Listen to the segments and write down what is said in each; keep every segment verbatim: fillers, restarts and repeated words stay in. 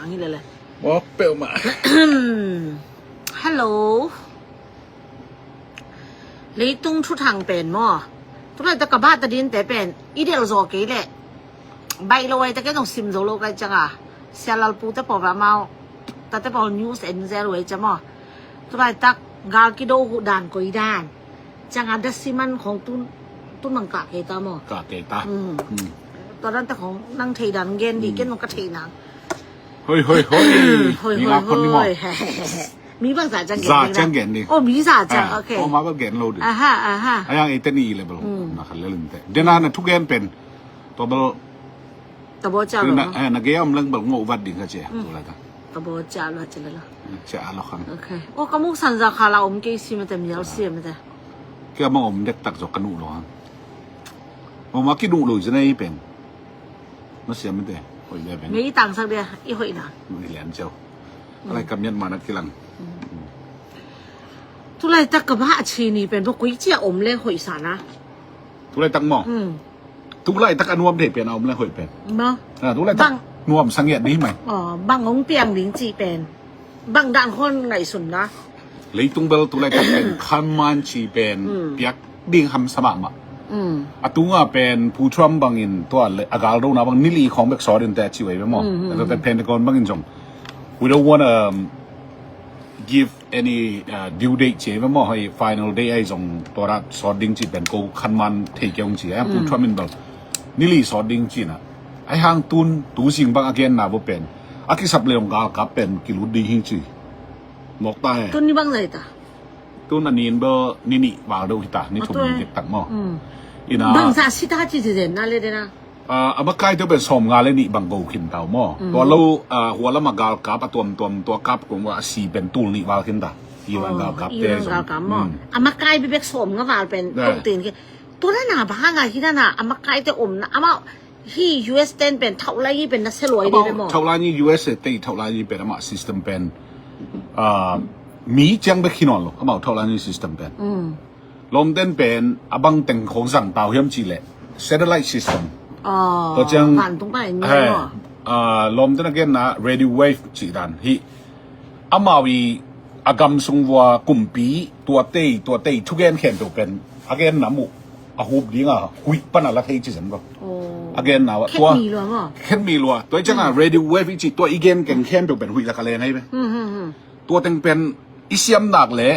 Hi lele. Mawk peuhmah. Hello. Leitung thuthang pen maw? Tulaitak ka bah ta dinte pen i delh zaw kei leh baih lo ai ta kei, nong sim zo lo kai cianga. Sia Lalpu te pawl va mau, tate pawl news en zel uh ai cia maw? Tulaitak gal kido uh dan koi dan cianga dasiman khong tun, tun mang kah kei ta maw? Kah kei ta. Tua dan ta khong nang thei dan gen di, ken nong ka thei nang. Hoi, hoi, hoi. Hoi, hoi, hoi. Mi bang za ciang gen ding. Za ciang gen ding. Oh, mi za ciang. Okay. Oh, ma bang gen lo ding. Aha, aha. Ayang ite ni level. Na khat le linte. Dena na thugen pen. Tua bel. Tabo cia lo. Na gei om leng bel ngo vat ding ka cia. Tulaitak. Tabo cia lo cia lo. Cia lo khang. Okay. Oh, ka muk san za kha la om kei si mate, mial si mate. Kia ma om dek tak zo ka nu lo khang. Om a ki nu lo zene i pen. Masiam mate, hoih le pen. Mei i tangsak dia, i hoihna. Mei lian ciau. Alai ka miat mana kilang. Tulaitak ka bah a chini pen, ba koi cia om le hoih sana. Tulaitak maw? Tulaitak a nuam thei pen a om le hoih pen. Maw? Tulaitak nuam sangiat dih mai. Bang ong piang ding ci pen. Bang dan khon ngaihsun na. Leitung bel tulaitak pen khanman ci pen piak ding hamsa mahmah. A tunga pen Pu Trump bangin tua le a galdona bang nili khong bek sawt in te a ci wei be maw? A tua te Pentagon bangin zong, "We don't wanna, um, give any, uh, due date," ci be maw? Hoi final day ai zong tua rat sawt ding ci pen ko khanman thei kei ung ci a Pu Trump in bel nili sawt ding ci na. Ai hang tun tu zing bang a genna bo pen a kisap le ong galkap pen kilut ding hing ci. Mawk ta he. Tun ni bang zai ta. Tun a nin bel ni nih val deuh hi ta, ni thum ni dik tak maw? Ina bang za si ta ci zen na le de na. A makai teuh pen sawm nga le nih bang go khin tau maw? Tua lo hua lam a galkap a tuamtuam tua kap kong wa a si pen tul nih val khin ta. Iran galkap te zong. A makai bibek sawm nga val pen ko tin ke. Tua na na bang hang a hi na na a makai te om na amau Hi U S ten pen thauh lai ngi pen na se luai dei maw? Thauh lai ngi U S te thauh lai ngi pen amah system pen, ah, mi ciang bek hi nawn lo, amau thauh lai ngi system pen. Lawmten pen a bang teng khong zang tau hiam cih leh satellite system. Tua ciang vantung pen ah, lawmten a genna radio wave cih dan hi. Amau i a gam sung vua kumpi tuatei tuatei thugen khempeuh pen a genna muh a hup dinga huih pana la thei ci zem ko. A genna ua tua khenmi lua tua i cianga radio wave i ci tua i gen keng khempeuh pen huih la ka len ahi ve. Tua teng pen i siam nak le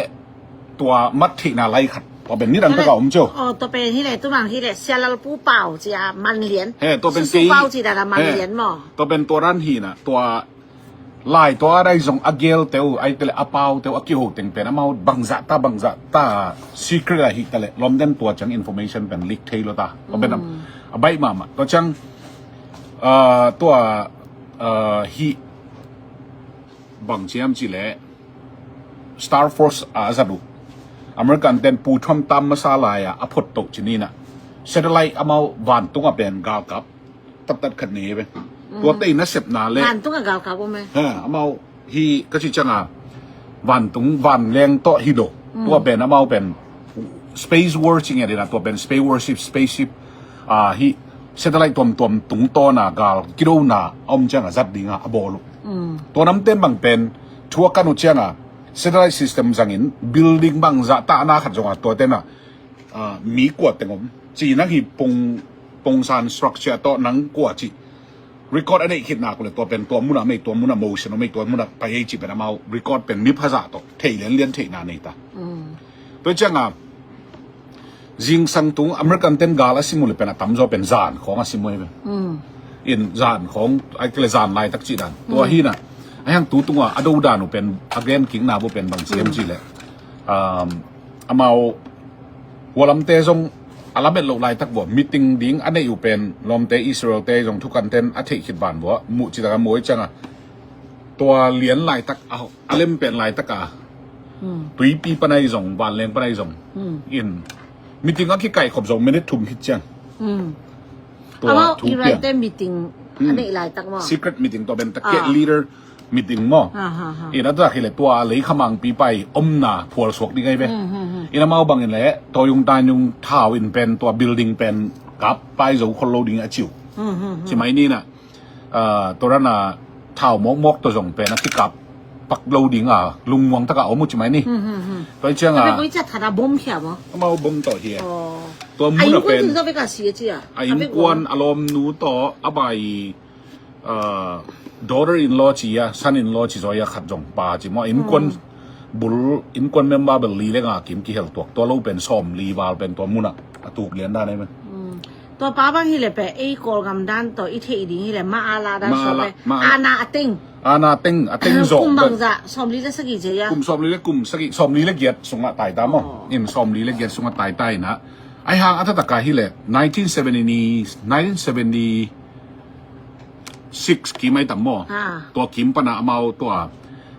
tua mat theihna lai khat tua pen nidang taka om cio. Tua pen hi le tumang hi le Sialal Pu Pau ci a man lian. He tua pen Susu kei Pau ci dana man lian maw? Tua pen tua dan hi na tua lai tua a dai zong a gel teu ai tele a pau teu a kiho teng pen amau bangzah ta bangzah ta secret ahi tale lawmten tua ciang information pen leak thei lo ta. Tua pen a baih mahmah tua ciang, ah, tua, ah, hi bang ciam cih leh Star Force a zat uh American ten Pu Trump tam masa lai a a phot toh ci ni na satellite amau vantung a pen galkap tattat khat nei ve. Tua tei nasepna le vantung a galkap om e. Ha, amau hi ka ci cianga vantung vanleng tawh hi lo. Tua pen amau pen space war ci nge dina tua pen space warship spaceship, ah, hi satellite tuamtuam tungtawna gal kidona a om cianga zat dinga a bawl uh. Tua namten bang pen thu a kan uh cianga satellite system zangin building bangzah ta a na khat zonga tua tena, ah, mi kua teng om ci nang hi pung pungsan structure tawh nang kua ci record a neih khitna kule tua pen tua muna mei tua muna motion mei tua muna pai ei ci pen amau record pen mi phazah tawh thei lianlian theihna nei ta. Tua cianga zingsang tung American ten gal a sim uh le pen a tamzaw pen zan khawng a sim uh hi pen. In zan khawng ai kele zan laitak cih dan tua hi na. A hiang tu tunga a do dan uh pen a gen kikna bu pen bang siam cih leh, um, amau hualamte zong a lamet loh laitak bua meeting ding a neih uh pen lawmte Israel te zong thukanten a theih khit ban bua muh citaka muh i cianga tua lian laitak a, a lem pen laitaka tuipi panai zong vanleng panai zong in meeting a kikaih khop zong minute thum khit ciang tua thu piang. Meeting a neih laitak maw? Secret meeting tua pen takeh leader meeting maw? Ina tua khile tua lei khamangpi pai omna phual suak ding ai ve. Ina mau bangin le toyung tanyung thau in pen tua building pen kap pai zo khol lo ding a ciu. Ci mai ni na, ah, tua rana thau mawkmawk tawh zong pen a kikap pak lo ding a lungmuang taka om uh ci mai ni. Tua hi cianga amau bom tawh hi. Tua mun a pen a innkuan a lawmnu tawh a bai daughter in law ci a son in law ci zaw a khat zong pa ci maw, innkuan bul innkuan member bel li le nga kim kihel tuak, tua lo pen sawmli val pen tua mun a a tuk lian dan ahi pen. Tua pa bang hi le pe ei Kawlgam dan tawh i theih ding hi le ma a la dan sawm pe ana a teng ana teng a teng zawh kum bang zah sawmli le sagih ci a kum sawmli le kum sagih sawmli le giat sungah taita maw. In sawmli le giat sungah taita ina ai hang a thataka hi le nineteen seventy nineteen seventy six kim ai tam maw. Tua kim pana amau tua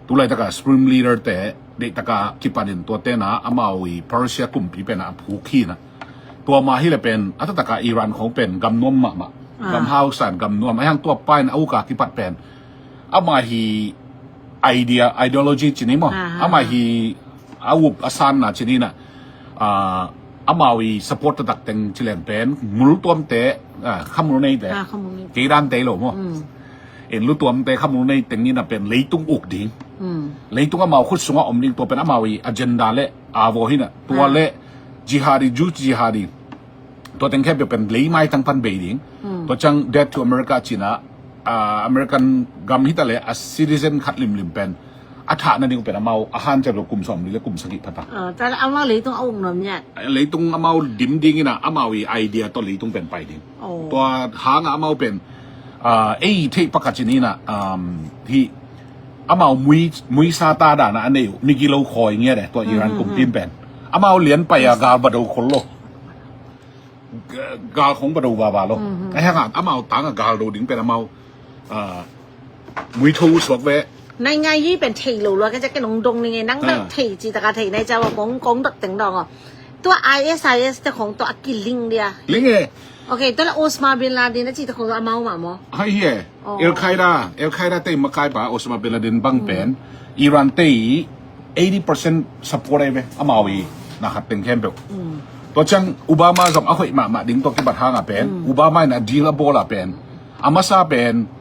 tulaitaka Supreme Leader te deihtaka kipanin tua tena amau i Persia kumpi pena a phuk hina. Tua ma hi le pen a tataka Iran khong pen gamnuam mahmah, gamhausan gamnuam ai hang tua pain a uka kipat pen ama hi idea ideology cini maw. Ama hi a up a sanna cinina amau i support tatak teng cileng pen multuamte khamul neite keidan tei lo maw. In lutuamte khamul nei tengina pen leitung uk ding, leitung amau khut sungah om ding, tua pen amau i agenda le avo hina tua le jihadi ju jihadi tua teng khempeuh pen lei maitang pan bei ding. Tua ciang dead to America cina American gam hita le a citizen khat limlim pen a thah nading pen amau a hanciam lo kum sawmli le kum sagih phata. Amau leitung a uk nuam niat leitung amau dim dingina amau i idea tawh leitung pen pai ding. Tua hanga amau pen ei theih pakhat cinina hi amau mui sa ta dana a nei uh migilo khawi ngiat e tua Iran kumpin pen amau lian pai a gal ba do khol lo. Gal khong ba do vava lo. Ai hanga amau tanga gal do ding pen amau mui tho suak ve. Nai ngai hi pen thei lo lo ka ja ke nong dong ni nge nang da thei ci taka thei nai ca wa kong kong dot teng dong. Tua I S I S te khong tua a kiling dia. Ling e. Okay, tua la Osama bin Laden a ci te khong tua amau ma mo. Hai hi e. Al Qaeda, Al Qaeda te makai pa Osama bin Laden bang pen Iran te eighty percent support ai ve amau i na khat teng khempeuh. Tua ciang Obama zong a hoih mahmah ding tua kibat hanga pen Obama in a deal a bawl a pen a masa pen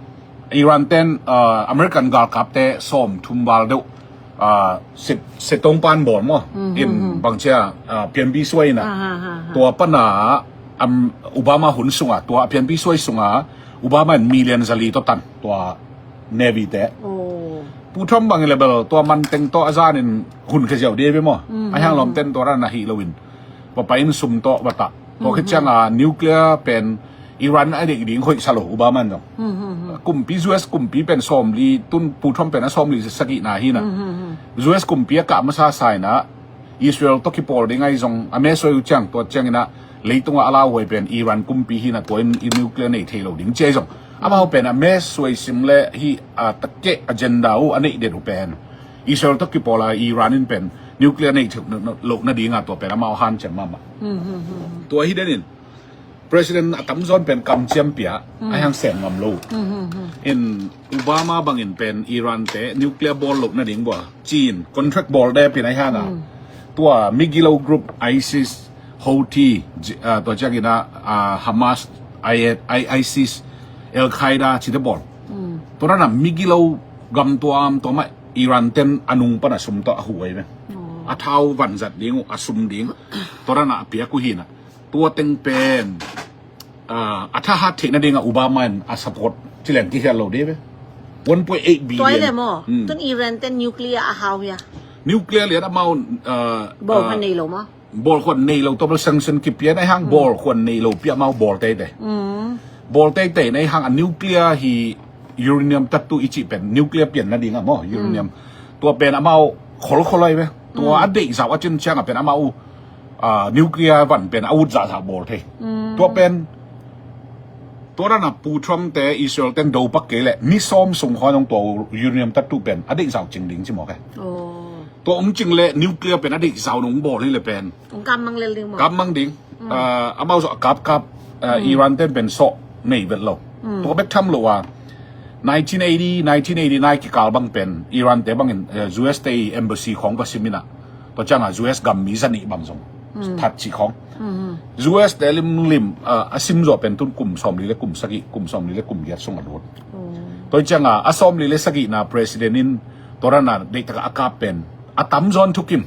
Iran ten American galkapte sawm thum val deuh setong pan bawl maw. In bangcia pianpi suai ina tua pana Obama hun sunga tua pianpi suai sunga Obama in million zali tawh tan tua Navy te. Pu Trump bang i le bel tua manteng tawh a zanin hun khe ziau dei ve maw. A hiang lawm ten tua ran a hih loin va pai in sum tawh va tah tua khit cianga nuclear pen Iran a deih ding hoih sa lo Obama in zong. Kumpi U S kumpi pen sawmli tun Pu Trump pen a sawmli sagihna hina U S kumpi a kah masa saina Israel tawh kipawl ding ahi zong a mesoi uh ciang tua ciangina leitungah a lauhuai pen Iran kumpi hina tua in i nuclear nei thei lo ding ciai zong amau pen a mesoi sim le hi a takeh agenda uh a neih det uh pen Israel tawh kipawl a Iran in pen nuclear nei thei lo nadinga tua pen amau hanciam mahmah. Tua hi denin President a tamzawn pen kamciam pia a hiang sem ngam lo. In Obama bangin pen Iran te nuclear bawl lo nading bua cin contract bawl depin a hianga tua migilo group ISIS, Houthi, tua ciangina Hamas, ISIS, Al Qaeda cite bawl. Tua rana migilo gamtuam tua mah Iran ten a nung pana sum tawh a huai ve. A thau vanzat ding uh a sum ding tua rana a piak uh hina. Tua teng pen a thahat theih nadinga Obama in a support cileng kihial lo dei ve. One point eight billion. Tua le maw tun Iran ten nuclear a hau hia? Nuclear lian amau bawl khuan nei lo maw? Bawl khuan nei lo tua bel sanction kipia na hang bawl khuan nei lo pia amau bawl teitei. Bawl teitei na hang a nuclear hi uranium tattu i cih pen nuclear pian nadinga maw uranium. Tua pen amau kholkhol ai ve. Tua a deih zau a cin cianga pen amau uh nuclear van pen a ut zahzah bawl thei. Tua pen tua rana Pu Trump te Israel ten do pak kei le ni sawm sung khaw nong tua uranium tattu pen a deih zau cing ding ci mawk e. Tua ong cing le nuclear pen a deih zau nong bawl hi le pen Ong kam mang lel ding maw? Kam mang ding. Amau zawh a kapkap Iran ten pen sawh nei vet lo. Tua bek tham lo a nineteen eighty, nineteen eighty-nine kikal bang pen Iran te bangin U S te i embassy khawng va simin ah tua ciangah U S gam mi zanih bang zong that cih khawng. U S te limlim a sim zawh pen tun kum sawmli le kum sagih, kum sawmli le kum giat sung a lut. Tua cianga a sawmli le sagihna president in tua dana deihtaka a kap pen a tamzaw in thukim.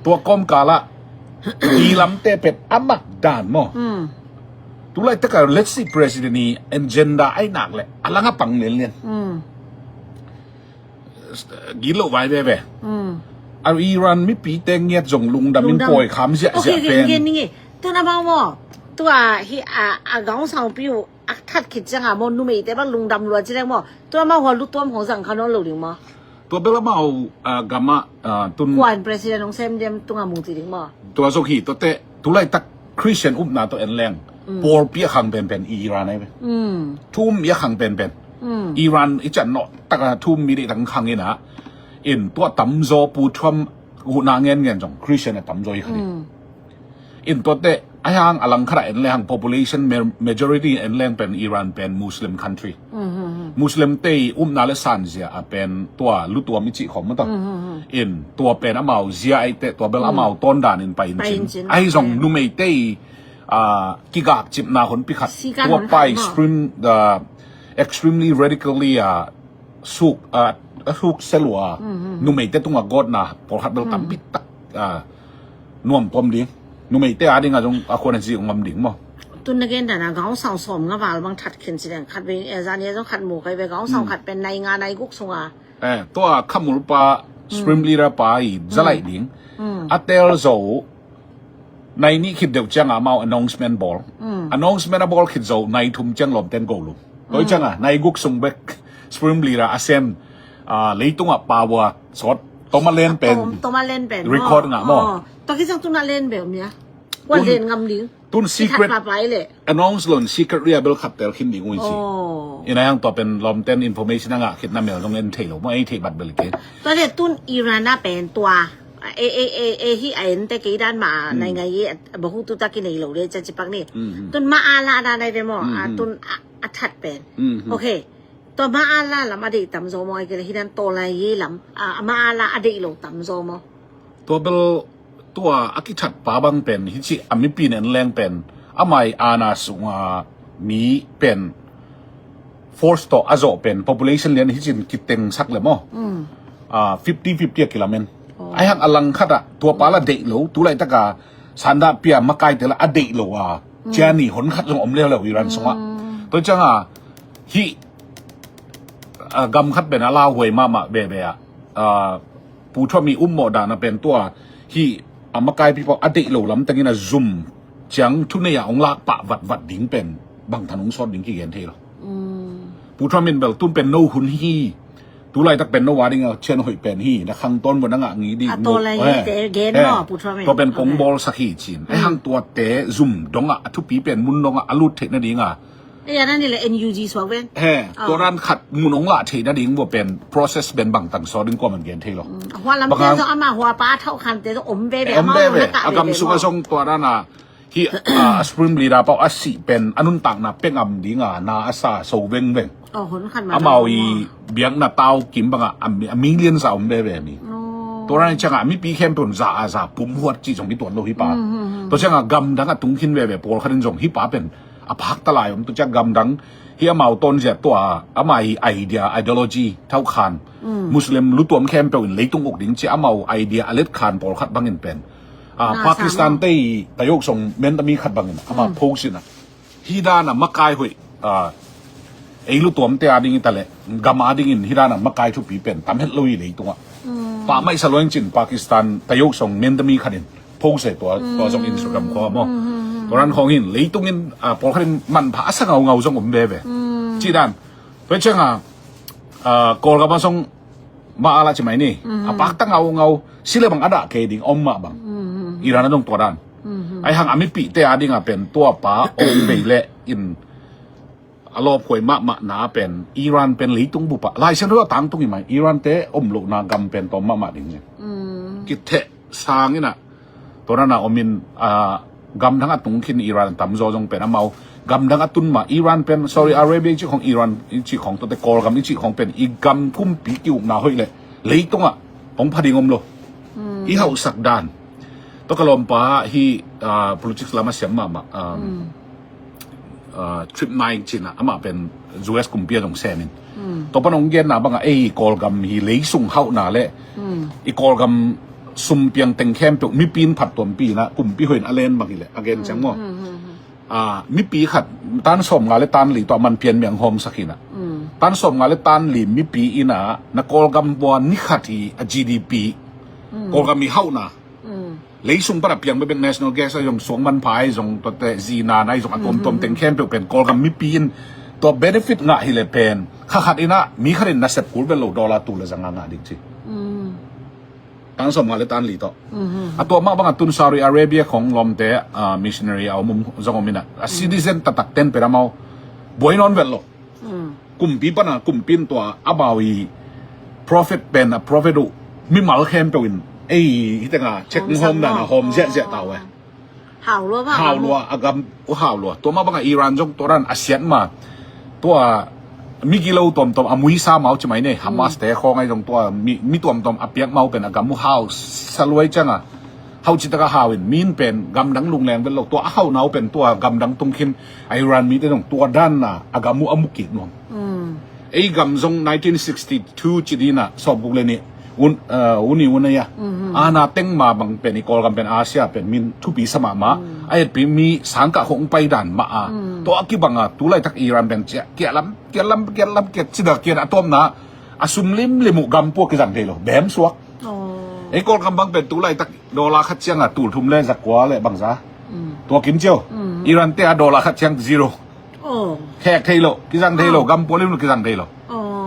Tua kawmkalah dilamte pen a mak dan maw? Tulaitaka let's see president i agenda ai nak le a langa pang lianlian. Gilo vai veve. A Iran mipite ngiat zong lungdamin pawi kham ziahziah pen. Tuna bang maw? Tua hi a gaungsangpi uh a that khit cianga maw, numeite bang lungdam lua ci leng maw? Tua amau hua lutuam hong zang kha nawn lo ding maw? Tua bel amau gamah tun kuan president hong sem diam tunga mu ti ding maw? Tua zok hi tuate tulaitak Christian upna tawh en leng pawlpi a khang penpen Iran ai ve. Thum i a khang penpen Iran i cian nawh taka thum mi deih tang khang ina in tua tamzaw pu thuam huhna ngen ngen zong Christian a tamzaw i kha ding. In tuate a hang a langkhat a en leng hang population majority en leng pen Iran pen Muslim country. Muslim te i upna le sanzia a pen tua lutuam i cih khawm mataw. In tua pen amau zia aite tua bel amau tawndan in pai in cin ahi zong numeite i kigak cipna honpi khat tua pai extremely radically a suk a suk selua numeite tunga gawtna pawlkhat bel tampi tak nuam pom ding. Numeite a dinga zong a khuan a zi ngam ding maw? Tun na gen dana gaungsang sawm nga val bang that khin ci deng khat vei zani a zong khat mu kai ve gaungsang khat pen nai nga nai guk sunga. Tua khamulpa Spring Leader pa i zalaih ding a tel zo nai nih khit deuh cianga amau announcement bawl. Announcement a bawl khit zo nai thum ciang lawmten go lum. Toi cianga nai guk sung bek Spring Leader a sem leitungah power sawt toma len pen record ngah maw? Tua khit ciang tuna len beuh mia. Kuan len ngam ding. Tun secret announce lon secret ria bel khat tel khin ding ui si. Ina yang tua pen lawmten information a ngah khit na mel zong en thei lo maw ei thei bat bel ke. Tua le tun Iran a pen tua e e e e hi a en te kei dan ma nai ngai e bahu tu ta ki nei lo le ca cipak ni. Tun ma a la da nai ve maw a tun a that pen. Okay. Tua ma a la lam a deih tamzaw maw ai kei le hi dan taw lai ye lam a ma a la a deih lo tamzaw maw? Tua bel tua a kithat pa bang pen hi ci a mipi nen leng pen amai ana sunga mi pen force tawh a zawh pen population lian hi cin kiteng sak le maw? Fifty fifty a kilamen. Ai hang a langkhat ah tua pa la deih lo tulaitaka sanda pia makai te la a deih lo a ciani hon khat zong om leuleu Iran sungah. Tua cianga hi gam khat pen a lauhuai mahmah bebe ah Pu Trump i ummawh dana pen tua hi a makaipi pawh a deih lo lamtengin a zum ciang thunei a hong lak pah vatvat ding pen bangthan hong sawt ding kigen thei lo. Pu Trump in bel tun pen no hun hi. Tulaitak pen no a ding a cian hoih pen hi na khang tawn vun a ngah ngi ding. Tua pen kong bawl sak hi cin ai hang tuate zum dongah a thupi pen mun dongah a lut theih nadinga Ei a nan ni le N U G suak ven. He, tua ran khat mun ong lah thei nading vua pen process ben bang tang saw ding kua man gen thei lo. A hua lam te zong ama hua pa a thauh khan te zong om veve. Om veve. A gam sung a zong tua ran a hi a Supreme Leader pau a sih pen a nuntakna pengam ding a na a sa so vengveng. Amau i biakna tau kim banga a million sa om veve mi. Tua ran i changa mipi khempeuh za a za pum huat ci zong i tuan lo hi pa. Tua changa gam dang a tung khin veve pawl khatin zong hi pa pen a phak ta lai om tu cia gamdang hi amau tawn zia tua ama hi idea, ideology, thau khan Muslim lutuam khempeuh in leitung uk ding cia amau idea a let khan pawlkhat bangin pen Pakistan te i tayok song mentami khat bangin ama phok sin a hi dan a makai hoih ei lutuam te a ding i ta le gam a dingin hi dan a makai thupi pen tam het lo i leitungah pah maisa luang cin Pakistan tayok song mentami khatin post eh tua, tua zong Instagram khua maw. Tua ran khawng hin leitung in pawlkhat in manpha a sa ngaungau zong om veve. Cih dan tua cianga Kawlgam a zong ma a la ci mai ni a pakta ngaungau si le bang a dah kei ding om mah bang. Iran a zong tua dan ai hang a mipihte a dinga pen tua pa om bei leh in a lawphuai mahmah na pen Iran pen leitung bupa Lai Siangtho a tangtung i mai Iran te om lohna gam pen tawm mahmah ding zin kitheh sang ina tua rana omin gamdang a tungkhin Iran tamzaw zong pen amau gamdang a tun mah Iran pen Saudi Arabia i cih khong Iran i cih khong tuate Kawlgam i cih khong pen i gam kumpi kiukna hoih leh leitungah hong pha ding om lo. I hauhsak dan tua ka lawmpa hi politics lam a siam mahmah. Trip nine cina amah pen U S kumpi a zong semin Tua pan hong genna bangah ei Kawlgam hi leisung hauhna le i Kawlgam sumpiang teng khempeuh mipi in phattuampi inah kumpi hoih in a len bang hileh a gen ciang maw. Ah, mipi khat tan sawmnga le tan li tawh a man pian miang hawmsak hinah tan sawmnga le tan li mipi inah na Kawlgam bua ni khat hi a G D P Kawlgam hi hauhna leisung pan a piang bekbek national gas a zong suang manpha a zong tuate zina na zong a tuamtuam teng khempeuh pen Kawlgam mipi in tua benefit ngah hileh pen kha khat inah mi khat in nasep kul bel lo dollar tul le zanga ngah ding ci. Tan sawmnga le tan li tawh a tua mah bangah tun Saudi Arabia khong lawmte ah, missionary a om zong om inah a citizen taktak ten pen amau buai nawn vet lo. Kumpi pana kumpi in tua amau i profit pen a profit uh mimal khempeuh in ei hitenga check hawm dan a hawm ziahziah tau e. Hau lua a gam uh hau lua. Tua mah bangah Iran zong tua dan a siat ma tua migilo tuamtuam a muisa mau ci mai nei Hamas te khawng ai zong tua mi tuamtuam a piak mau pen a gam uh hau saluai cianga hau citak a hau in min pen gamdang lungleng vet lo tua a hau nau pen tua gamdang tungkhin a Iran mite zong tua danna a gam uh a mukik nuam. Ei gam zong nineteen sixty-two ci dinah sawpguk le nih un uh, uni un aia ana teng ma bang pen i Kawlgam pen Asia pen min thupi sa mahmah a etpi mi sangkah khong pai dan mah a tua a kibanga tulaitak Iran pen ciah kialam kialam kialam kiat cida kiat a tuamna a sum limlim uh gam pua kizang thei lo bem suak. Ei Kawlgam bang pen tulaitak dollar khat cianga tul thum le zakua le bangza tua kim cio. Iran te a dollar khat ciang zero. Khek thei lo kizang thei lo gam pua limlim kizang thei lo.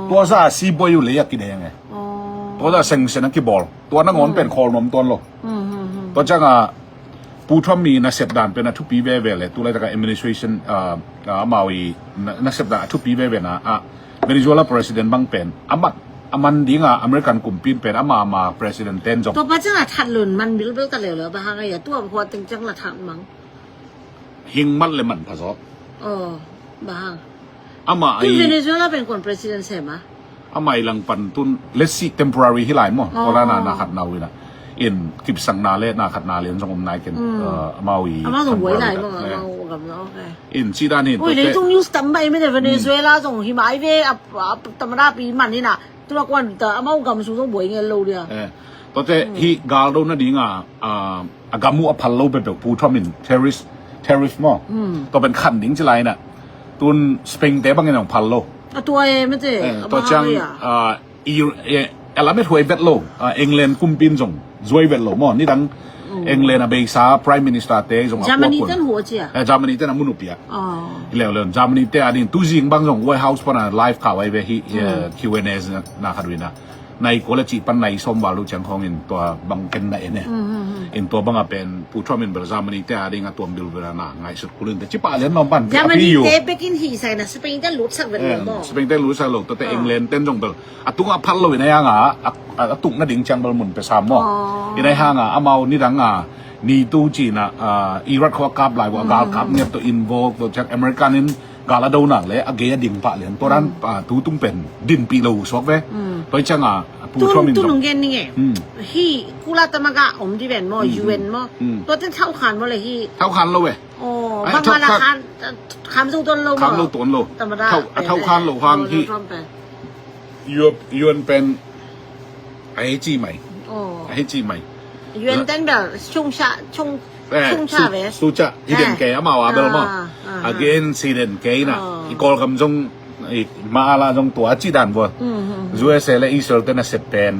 Tua za si buai uh lei a kideng e. Tua za sengsen a kibawl tua nangawn pen khawl nuam tuan lo. Tua cianga Pu Trump i nasep dan pen a thupi veve le tulaitaka administration ah, ah, amau i na- nasep dan a thupi veve na ah, Venezuela president bang pen amat a man dinga American kumpi in pen ama ama president ten zong Tua pa ciang a that lun man bilbil ka leuleu bang hang a ia tua hua teng ciang la that mang. Hing mat le man pha zaw. Aw, bang hang. Ama Tun ai Venezuela pen kon president sem a. Ama i langpan tun let's see temporary hi lai maw. Aw. Corona na khat nau ina in kipsang na le na khat na le zong om nai ken. Amau i Amau zong buai lai maw. Amau gam na okay. In ci dan hin Ui, leitung news tam bai mene Venezuela zong hi mai ve ap ap tamada pi man ina. Tuna kuan ta amau gam sung zong buai ngel lo dia. Tua te hi gal do na dinga a gam uh a phal lo peuhpeuh Pu Trump in terrorist tariff maw. Tua pen khan ding ci lai na tun Spain te bangin hong phal lo. A tua e mete. Tua ciang a lamet huai vet lo England kumpi in zong zuai vet lo maw nidang England a beisa Prime Minister te zong a Germany kuakun ten hua cia. Germany ten a mun upia. Leuleu Germany te a ding tuzing bang zong White House pana live khau ai ve hi Q and A na khat wina. Nai kua le cih pan nai sawm val uh ciang khawngin tua bang ken na en e. In tua banga pen Pu Trump in bel Germany te a ding a tuam bilbel a na ngaihsut kulin te cipah lian lawm pan Germany te bekin hi sai na Spain te lutsak vet lo maw. Spain te lutsak lo tua te England ten zong bel a tungah phal lo in a yanga a tuk na ding ciang bel mun pe sam maw. In a hanga amau nidang a ni tu cina Iraq khua kap lai uh a gal kap ngiat to involve to ciang American in gal a do nak le a gei a ding pah lian tua dan tu tung pen dinpih lo uh suak ve. Toi cianga Pu Trump in tun zong gen ning e. Hi kula tamaga om di ven maw U N maw. Tua ten thau khan maw le hi. Thau khan lo ve. Bang ma la khan khan zo tuan lo maw. Khan lo tuan lo. Tamada a thau khan lo hang hi. U N pen a hei ci mai. A hei ci mai. U N ten bel chung sha chung chung sha ve. Su cha hi den kei amau a bel maw. Again si den kei na. I Kawlgam zong i ma ala zong tua ci dan vua. U S A le Israel ten a sep pen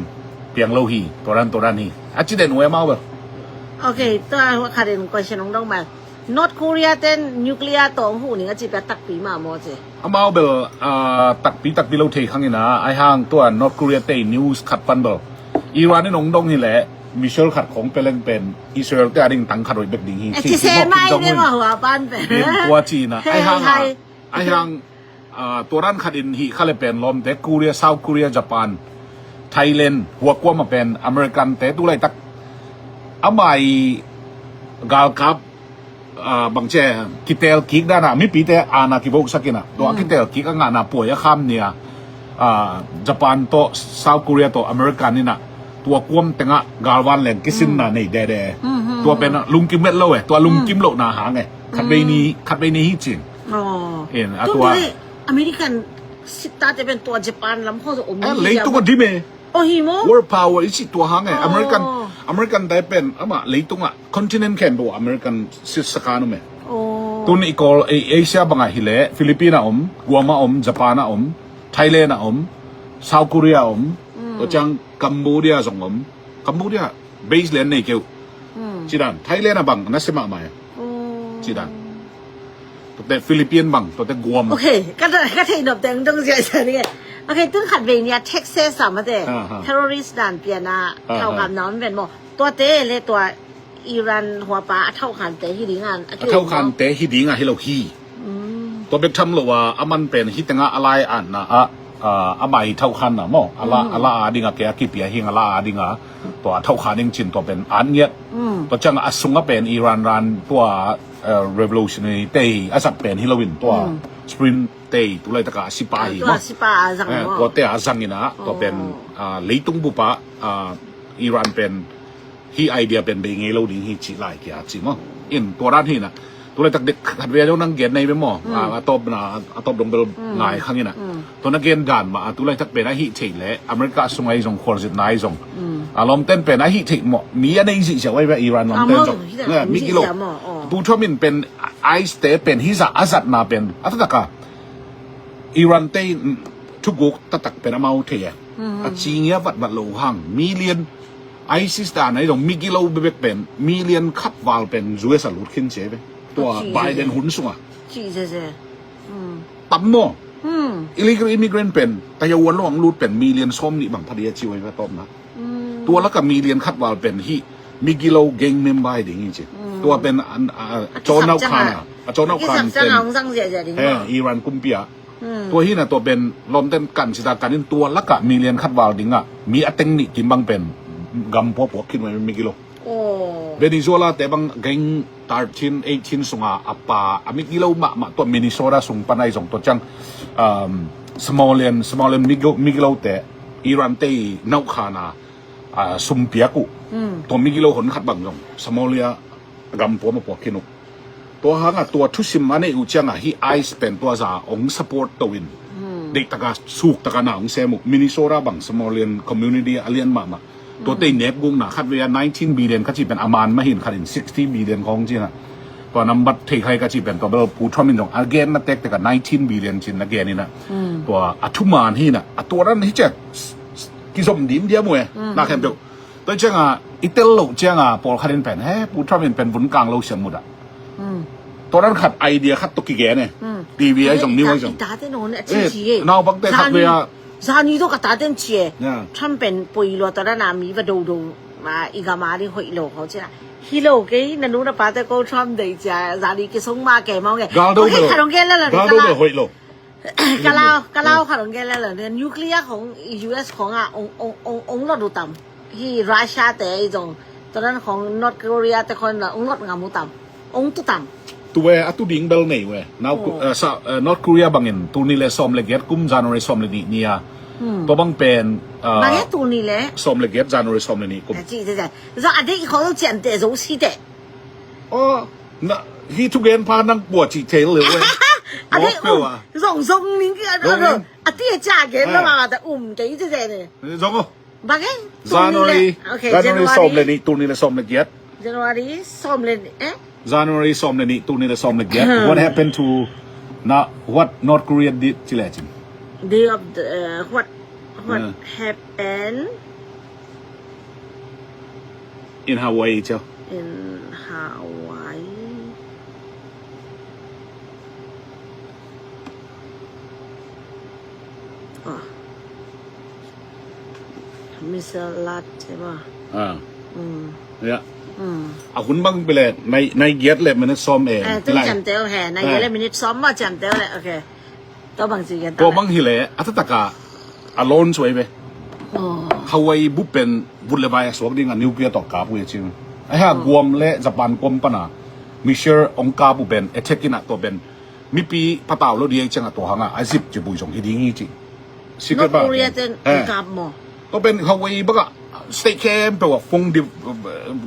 piang lo hi. Tua dan tua dan hi. A ci den uh amau bel. Okay, tua kha den question ong dong mai. North Korea ten nuclear tawng hu ning a ci pia takpi ma maw ci. Amau bel takpi takpi lo thei khang ina ai hang tua North Korea te news khat pan bel Iran in ong dong hi le missile khat khong peleng pen Israel te a ding tang khat oi bek ding hi. Ci se mai ne ma hua pan pen. Tua ci ina ai hang ai hang Tua dan khat in hih kha le pen lawmte Korea, South Korea, Japan, Thailand, hua kuama pen American te tu laitak amai galkap bangce kitel kik dana mipite ana kivoksak ina tua kitel kik a ngahna puai a kham nia Japan tawh South Korea tawh American ina tua kuam tengah galvan leng kisinna nei dede. Tua pen lungkim vet lo e, tua lungkim lohna hang e. Khat vei ni, khat vei ni hi cing. In a tua American Sittate pen tua Japan lam khawng zong om hi leitung a dim e. Oh, hi maw? World power i cih tua hang e. American, American te pen amah leitungah continent khempeuh American sitsakan om e. Tun i kawl Asia bangah hileh Philippines a om, Guam a om, Japan a om, Thailand a om, South Korea a om, tua ciang Cambodia zong om. Cambodia base lian nei keuh. Cidan Thailand a bang na se mahmah e. Cidan tuate Philippines bang, tuate Guam. Okay, ka thei nop teng dong ziahziah ding e. Okay, tun khat vei nia Texas a mate terrorist dan piana thauhkhamna om ven maw? Tuate le tua Iran huapa a thauhkhamte hi dinga a thauhkhamte hi dinga hi lo hi. Tua bek tham lo a, a man pen hi tenga a lai anna a, a mai thauhkhanna maw, a la a dinga ke a kipia hing a la a dinga tua a thauhkhan ing cin tua pen an ngiat. Tua ciang a sunga pen Iran ran tua revolutionary te a zat pen hi loin tua Spring te tulaitaka a sipa hi maw, tua te a zangina tua pen leitung bupa Iran pen hi idea pen bei ngei lo ding hi cih lai kia ci maw. In tua dan hina tulaitak dek khat vei a zong nang gen nei ve maw? A tawpna a tawp dong bel ngai khangina tua na gen dan mah a tulaitak pen a hih theih leh America sungai zong khualzitna i zong a lawmten pen a hih theih mawh mi a nei zihziah vai ve Iran lawmten zong. Migilo Pu Trump in pen ice te pen hi zah a zatna pen a tataka Iran te thuguk taktak pen amau thei a a cingia vatvat lo hang million ISIS dan ahi zong migilo bebek pen million khat val pen U S a lut khin cia ve. Tua Biden hun sunga tam maw? Illegal immigrant pen Taiwan lo ang lut pen million sawm nih bang phadia ciu ahi ve tawpna. Tua laka million khat val pen hi migilo gang member hi ding hi ci. Tua pen a cawnau khan a a cawnau khan pen Iran kumpi a tua hina tua pen lawmten kan sita kanin tua laka million khat val dinga mi a teng nih kim bang pen gam puapuak khin uh migilo. Venezuela te bang gang thirteen eighteen sunga a pa a migilo mahmah tua Minnesota sung panai zong tua ciang Somalian Somalian migilo te Iran te naukhana sumpiak uh tua migilo hon khat bang zong Somalia gam puam a puak khin uh. Tua hanga tua thusim a neih uh cianga hi ice pen tua za ong support to in deihtaka suktaka na ong sem uh. Minnesota bang Somalian community a lian mahmah. Tua tei nepgukna khat vei a nineteen billion ka ci pen a man mahin khat in sixty billion khong cina. Tua nambat thei khai ka ci pen tua bel Pu Trump in zong a gen na tektek a nineteen billion cin na gen ina. Tua a thuman hina a tua ran hi ciak kizom dim diam uh e na khempeuh. Tua cianga i tel loh cianga pawlkhat in pen he Pu Trump in pen vun kang lo siam mudah. Tua dan khat idea khat tua kigen e. T V ai zong niu ai zong. Naupangte khat vei a zani tua ka taten ci e. Trump pen poi lua tua dan a mi va dodo ma i gama ding hoih lo khau cia. Hi lo kei na nu na pate ko Trump dei cia zani kisong ma ke mau nge. Gal do bel hoih lo. Kalau kalau khat ong gel lo ne nuclear khong U S khong a ong ong ong ong lot uh tam. Hi Russia te i zong tua dan khong North Korea te khon la ong lot ngam uh tam. Ong tu tam. Tu we a tu ding bel nei we. North Korea bangin tuni le sawm le giat kum January sawm le nih nia. Tua bang pen bang e tuni le sawm le giat January sawm le nih kum. Ci ci ci. Zo a dei khong cian te zo si te. Aw na hi thugen pha nang pua cih thei lo e. A dei um zong zong ning ki a dei a ti a cia gen lo ma ta um kei ci ci ne. Zong aw. Bang e January January sawm le nih tuni le sawm le giat. January sawm le nih eh. January sawm le nih tuni le sawm le giat. What happened to na what North Korea did ci le cin. Day of the what what happened. In Hawaii cia. In Hawaii. Oh. Missile launch cia ba. Ah. Mm. Ya. Mm. A hun bang pile nai nai giat le minute sawm e. Eh, tu ciam teu he nai giat le minute sawm ma ciam teu le. Okay. Tua bang ci gen ta. Tua bang hileh a tataka a lawn suai ve. Hawaii bup pen vut le vai a suak ding a nuclear tawh kap uh e cing. Ahi a Guam le Japan kuam pana missile ong kap uh pen attack in a tua pen mipi patau lo di ai ciang a tua hanga a zip ci bui zong hi ding hi ci. Secret ba. North Korea ten kap maw. Tua pen Hawaii baka state khempeuh a phone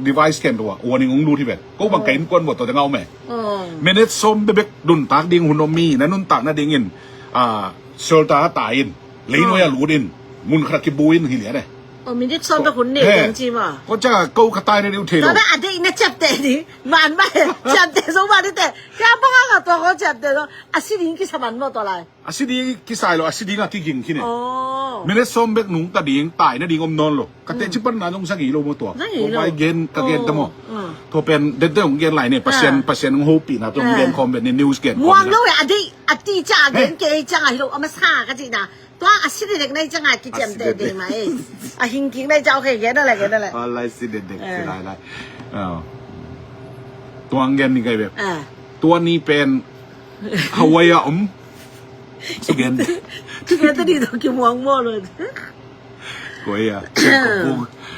device khempeuh a warning ong lut hi pen. Ko bang ka innkuan bawh tua te ngau me. Minute sawm bebek nuntak ding hun om mi na nuntak nadingin a Shelter ah tai in, leinuai ah lut in, mun khat ah kibu in hi lian e. Oh, minute sawm bek hun nei ding ci maw? Ko ciang ko ka tai na ding uh thei lo. Tua bek a deih na ciamteh ding. Man mah ciamteh zo mah ding teh. Kei a bang a ka tua ko ciamteh zo. A si ding kisa man maw tua lai? A si ding kisai lo, a si ding a kiging khin e. Oh. Minute sawm bek nungta ding, tai na ding om nawn lo. Ka teci pan na zong zang hi lo maw tua. Zang hi lo. Ko vai gen, ka gen ta maw. Oh. Tua pen, den te hong gen lai ne, Pasian, Pasian hong hopihna tua hong gen khawm pen ni news gen khawm. Muang lo e, a deih, a ti ciang a gen kei ciang a hi lo, a masa ka cihna. Tua a si dekdek na hi ciang a kiciamteh ding mah e. A hing kik na hi ciang, okay, gen a le, gen a le. A lai si dekdek, si lai lai. Tua hong gen ni kai bek. Tua ni pen, Hawaii a om. Ci gen. Ci gen ta ni tua kimuang maw lo. Ko ia.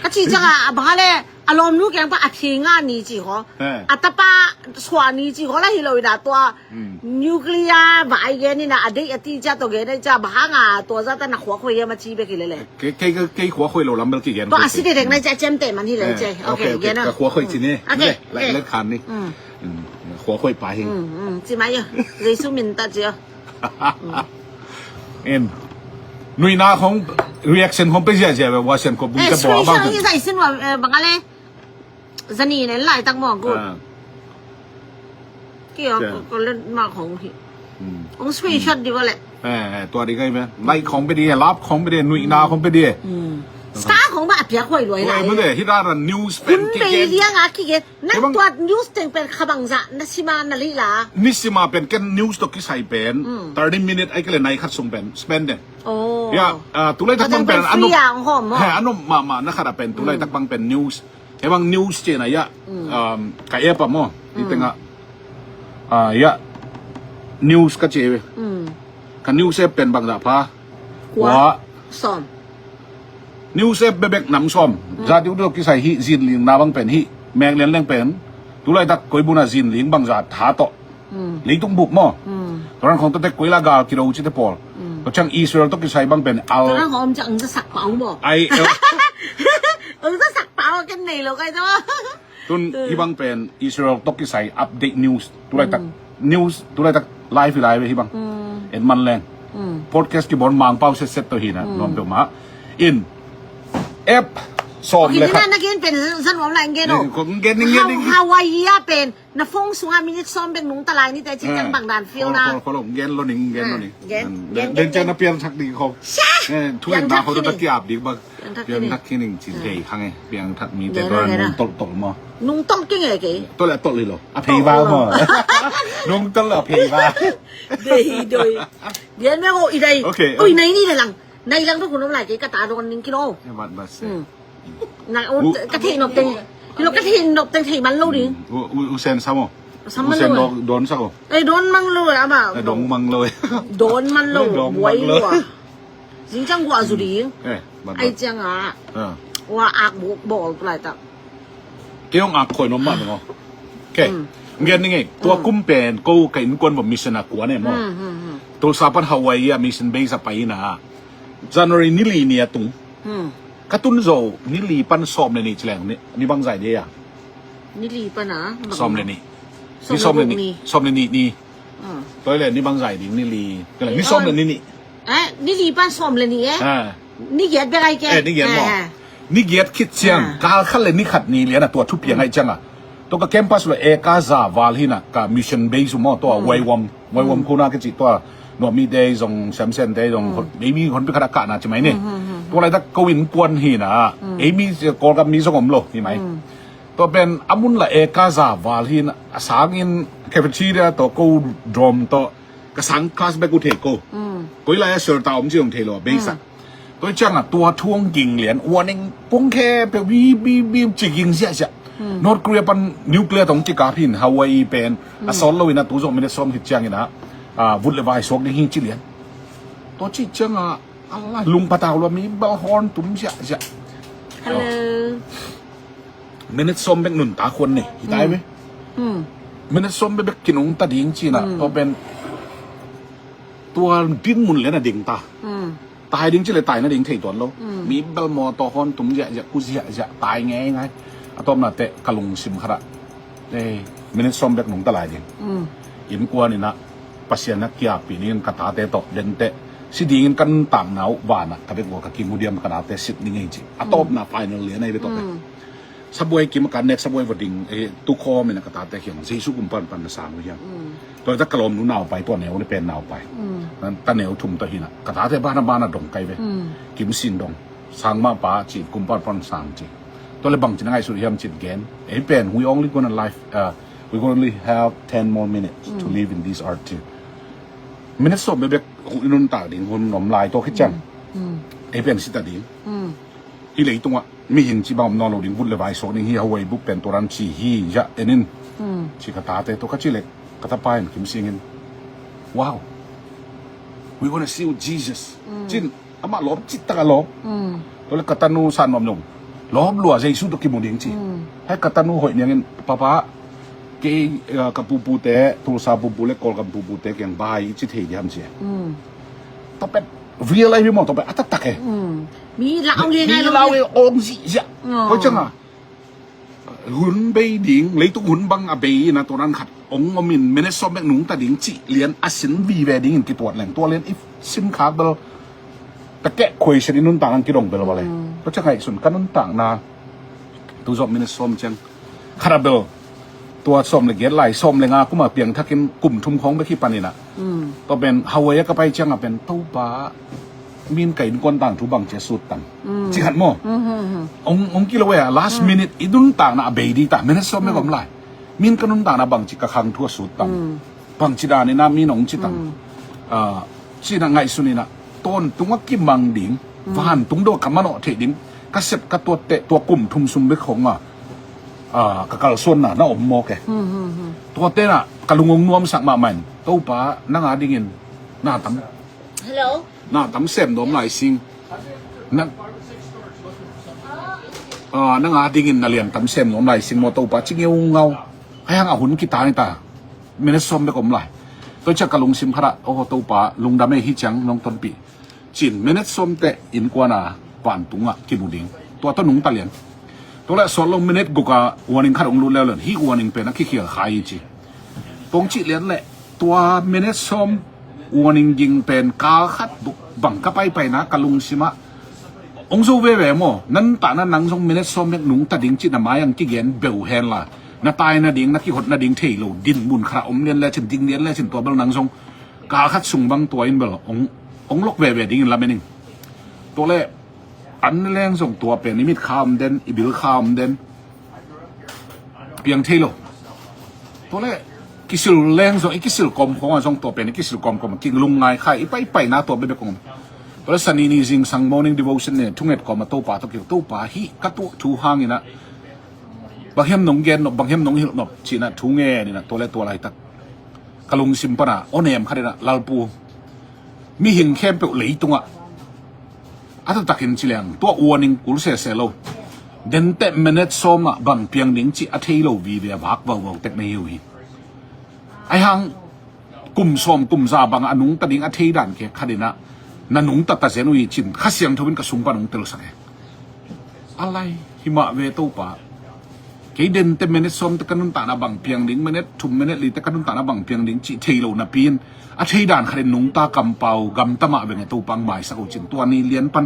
Ka ci ciang a, a bang a le, a lawmnu keng pa a thi nga ni ci khaw. A tapa sua ni ci khaw la hi lo ina tua. Nuclear vai gen ina a deih a ti cia tua gen a cia bang hang a tua za ta na khua khoi hiam a ci bek hi le le. Kei, kei, kei khua khoi lo lam bel ki gen. Tua a si dekdek na cia ciamteh man hi le cia. Okay, okay, gen a. Ka khua khoi ci ni. Okay, okay. Let khan ni. Khua khoi pa hi. Ci mai ia. Jesu min ta cia. Em. Nuihna khong reaction khong pe ziahziah ve, Washington khong bung te baw a bang. Screenshot hi zai sin wa, eh, bang a le. Zani nen lai tak maw, good. Kio ko le ma khong hi. Ong screenshot di wa le. Eh, eh, tua di kai ve. Like khong pe di, lap khong pe di, nuihna khong pe di. Star khong ba a piak huai luai lai. Oi, mun de, hi da ran news pen ki gen. Hun bei liang a ki gen. Nang tua news teng pen kha bangzah na sima na lih la. Ni sima pen ken news tawh kisai pen thirty minute ai kele nai khat sung pen spend den. Oh. Ya, ah, tulai tak bang pen free a ong hom mo. He, anom mama na khat a pen tulai tak bang pen news. He bang news ce na ya. Um, ka app a mo. Di tenga. Ah, ya. News ka ce. Ka news app pen bangzah pha. Kua. Kua. Som. News app bebek nam som. Za diu diu kisai hi zinling na bang pen hi. Meng lian leng pen. Tulai tak koi buna zinling bangzah tha to. Leitung bup mo. Turan khong to tek koi la gal kiro ci te pol. To chang Israel to kisai bang pen al. Turan khong om chang za sak pau mo. Ai. Za sak pau ken nei lo kai to. Tun hi bang pen Israel to kisai update news. Tulai tak news, tulai tak live live hi bang. En man leng. Podcast ki bon mang pau set set to hi na. Nom pe ma. In. App som le khat. Na gen pen zan om la gen o. Gen, gen, gen. Hawaii a pen. Na phone sunga minute som bek nung ta lai ni te ci teng bang dan feel na. Kol, kol, kol, gen lo ning, gen lo ning. Gen, gen, gen. Den ciang na piang thak ding khong. Thu en na khong ta kiap ding bang. Piang thak kining cin hei khang e. Piang thak mi te tua nung tol tol mo. Nung tol keng e kei. Tol e tol hi lo. A phei ba mo. Nung tol a phei ba. Dei doi. Gen me mo i dai. Okay. Oi, nai ni le lang. Nai lang tu kun om lai kei ka ta don ning kilo. Ka thei nop teng. Kilo ka thei nop teng thei man lo ding. U sen sa mo. Sa man lo. Don sa ko. Ei, don mang lo e ama. Don mang lo e. Don man lo. Buai lo a. Zing ciang gua zu ding. Ai ciang a. Wa ak bol tu lai tak. Kei hong ak khoi nom mah ding aw. Okay. Ngen ning ei. Tua kum pen ko ka innkuan bawm mission a kuan e maw. Tulsa pan Hawaii a mission base a pai ina. January ni li ni a tung. Ka tun zo ni li pan sawm le ni ci leng ni bang zai dia. Ni li pan a. Sawm le ni. Ni sawm le ni. Sawm le ni ni. Toi le ni bang zai ding ni li. Ni sawm le ni ni. Eh, ni li pan sawm le ni eh. Ni giat bek ai ke. Eh, ni giat maw. Ni giat khit ciang kal khat le ni khat ni lian a tua thupiang ai ciang a. Tua ka campus lo eka za val hi na ka mission base maw tua Waiwam. Waiwam khuna kici tua Nuami te zong Samsen te zong maybe hon pi khat a kahna ci mai ni. Tua lai tak ko innkuan hi na. Ei mi Kawlgam mi zong om lo hi mai. Tua pen a mun la eka za val hi na a sangin cafeteria to ko dorm to Ka sang class bek uh thei ko. Koi lai a shelter om ci hong thei lo a beisa. Toi ciang a tua thu hong ging lian uaning pung khe pe wi bi bi ci ging ziahziah. North Korea pan nuclear tong ci kap hin Hawaii pen a sawt lo in a tu zong minute sawm hit ciang in a vut le vai suak ding hi ci lian. Tua ci ciang a a lai lung patau lo mi bal horn tum ziahziah. Hello. Minute sawm bek nuntak huan ni hi tai ve. Minute sawm bek bek kinungta ding cina tua pen tua dinmun lian a ding ta. Tai ding ci le tai na ding thei tuan lo. Mi bel mawtaw hawn tum ziahziah ku ziahziah tai ngeingai. A tawpna teh ka lungsim khatah minute sawm bek nungta lai ding. Innkuan inah Pasian a kiapih dingin ka tate tawh dente Si dingin ka nuntakna uh vanah ka bek ua ka kimu diam, ka nate sit ni ngei ci. A tawpna final lian ahi ve tawh te. Sabuai kim a ka nek sabuai va ding, eh, tu khawm in a ka tate kiang Jesu kum pan pan na sang uh hiam. Tua ta ka lawmnu naupai tua neu ni pen naupai. Ta neu thum ta hina ka tate bana bana dong kai ve. Kim sin dong. Sang mah pa ci kum pan pan sang ci. Tua le bang ci na ngaihsut hiam ci gen. Ei pen we only gonna life, uh, we only have ten more minutes to live in this earth ci. Minute sawm bebek i nuntak ding hun om lai tawh khit ciang. Ei pen si ta ding. Hi leitungah mihing ci bang om nawn lo ding, vut le vai suak ding hi, hawai buk pen tua dan ci hi, ya en in. Ci ka tate tua ka ci le ka tapa in kim singin. Wow. We wanna see you, Jesus. Cin amah lawp cit tak a lawp. Tua le ka tanu san nuam nuam. Lawp lua Jesu tua kimu ding ci. Hai ka tanu hoih niangin papa kei, eh, ka pupute, Tulsa pupu le Kawlgam pupute kiang bai ci thei diam ci. Tapet real ai maw, tapet a taktak e. Mi lau nge ngai lo lau e ong zi zia. Koi ciang a hun bei ding, leituk hun bang a bei na tua nan khat ong om in minute sawm bek nungta ding ci lian a sin vive dingin kituat leng tua lian i sin khak bel. Takeh khuaisiat i nuntak ang kidong bel vale. Koi ciang ngaihsun ka nuntakna tu zawh minute sawm ciang khat a bel tua sawm le giat lai, sawm le nga kuma piangthakin kum thum khawng bek hi paninah. Tua pen hawai a ka pai cianga pen Topa min ka innkuan tangthu bangci a sut tang ci khat maw. Ong kilo e a last minute i nuntakna a bei di ta minute sawm bek om lai. Min ka nuntakna bangci ka khangthu a sut tang. Bangci daninah min ong ci tang. Cinah ngaihsuninah tawntung a kimang ding vantung do ka manawh theih ding ka sep ka tuatteh tua kum thum sung bek khong a ka kalsuanna na om mawk e. Tuattenah ka lungong nuamsak mahmah in Topa nang a dingin na tam na tam sem nuam lai sing. Nang a dingin na lian tam sem nuam lai sing maw Topa ci ngeungau. Ai hang a hun kita ni ta. Minute sawm bek om lai. Tua ciah ka lungsim khatah aw Topa lungdam e hi ciang nong tonpih. Cin minute sawmte innkuana vantungah kimu ding. Tua tawh nungta lian. Tua le sawt lo minute guka warning khat ong lut leuleu hi warning pen a kikhial khai hi ci. Pong cih lian le tua minute sawm warning ging pen kal khat bang ka paipaina ka lungsimah ong zo veve maw. Nan tahna nang zong minute sawm bek nungta ding cih na mai ang kigen beuh henla na tai nading na kihot nading thei lo din mun khatah om lian lecin ding lian lecin tua bel nang zong kal khat sung bang tua in bel ong lok veve dingin lamen ing. Tua le an leng zong tua pen i mit kha om den i bil kha om den piang thei lo. Tua le kisil leng zong i kisil kawm khawngah zong tua pen i kisil kawmkawm kinglung ngai khai i paipaina tua bebek kong om. Tua le sanini zingsang morning devotion ne thunget kawm a Topa tawh kil Topa hih ka tuak thu hanginah bang hiam nong gen nop bang hiam nong hilh nop cinah thu ngen inah tua le tua laitak ka lungsim pana aw nem khatinah Lalpu mihing khempeuh leitungah a taktakin ci leng tua warning kul sese lo. Denteh minute sawmah bang piang ding cih a thei lo vive a vak vauvau tek na hi uh hi. Ai hang kum sawm kum za bangah a nungta ding a thei dan khe khatinah na nungta ta zen uh hi cin Kha Siangtho in ka sung pan ong telsak e. A lai himah ve Topa. Kei dente minute sawmte ka nuntakna bang piang ding minute thum minute lite ka nuntakna bang piang ding cih thei lo napi in a thei dan khatin nungta kampau gamta mah venge Topa ang maisak uh cin tua ni lian pan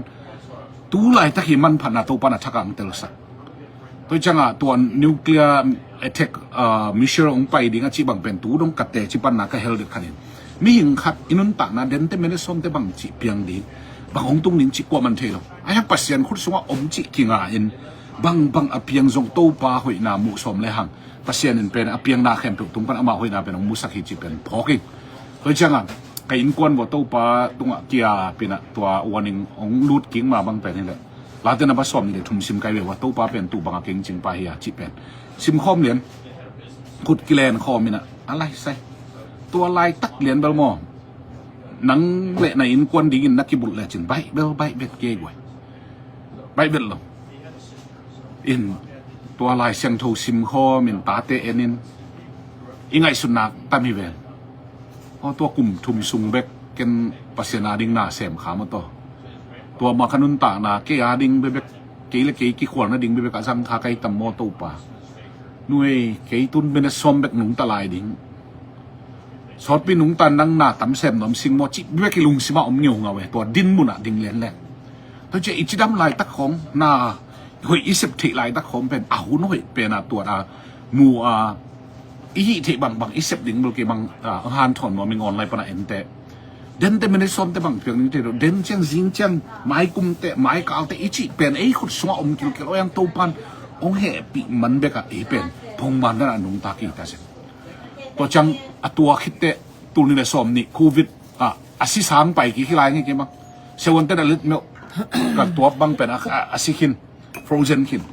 tu laitak hi manphatna Topa na thakah ang telsak. Tua ciangah tua nuclear attack, uh, missile ong pai ding a cih bang pen tu dong ka teci panna ka hel dek khatin mihing khat i nuntakna dente minute sawmte bang cih piang ding bang ong tung ding cih kuaman thei lo. Ai hang Pasian khut sungah om cih kinga in bang bang a piang zong Topa hoihna muh sawm le hang Pasian in pen a piangna khempeuh tung pan ama hoihna pen ong musak hi cih pen phawk ing. Tua ciangah ka innkuan vua Topa tungah kia pinah tua warning ong lut kik ma bang pen hileh late na ba sawm ni le thum sim kai ve vua Topa pen tu banga keng cingpa hi a cih pen sim khawm lian khut kilen khawm inah a lai sai tua laitak lian bel maw. Nang le na innkuan dingin na kibulh lecin baih bel baih bet kei guai. Baih bet lo. In tua Lai Siangtho sim khawm in tate en in i ngaihsutnak tam hi ven. Aw tua kum thum sung bek ken Pasian a ding na sem kha maw taw. Tua ma ka nuntakna kei a ding bebek kei le kei kikhual nading bebek a zang kha kai tam maw Topa. Nuei kei tun bene sawm bek nungta lai ding. Sawtpi nungta nang na tam sem nuam sing maw cih bek i lungsimah om ngeungau e, tua din munah ding lenlen. Tua ciah i cidam laitak khawng na hoih i sep theih laitak khawng pen a hun hoih pen a tuat a mu a i hih theih bangbang i sep ding bel kei bang a hanthawn nuam i ngawn lai pana ente. Dente minute sawmte bang piang ding te lo, den ciang zing ciang mai kumte mai kalte i cih pen ei khut sungah om kilkel oi ang Topan ong hehpih man bekah ei pen phongman dana nungta kihta sin. Tua ciang a tua khitte tul ni le sawm nih covid a a si sang pai kik hi lai nge kei bang. Seuante na lit meuh ka tuap bang pen a, a, a si khin, frozen khin.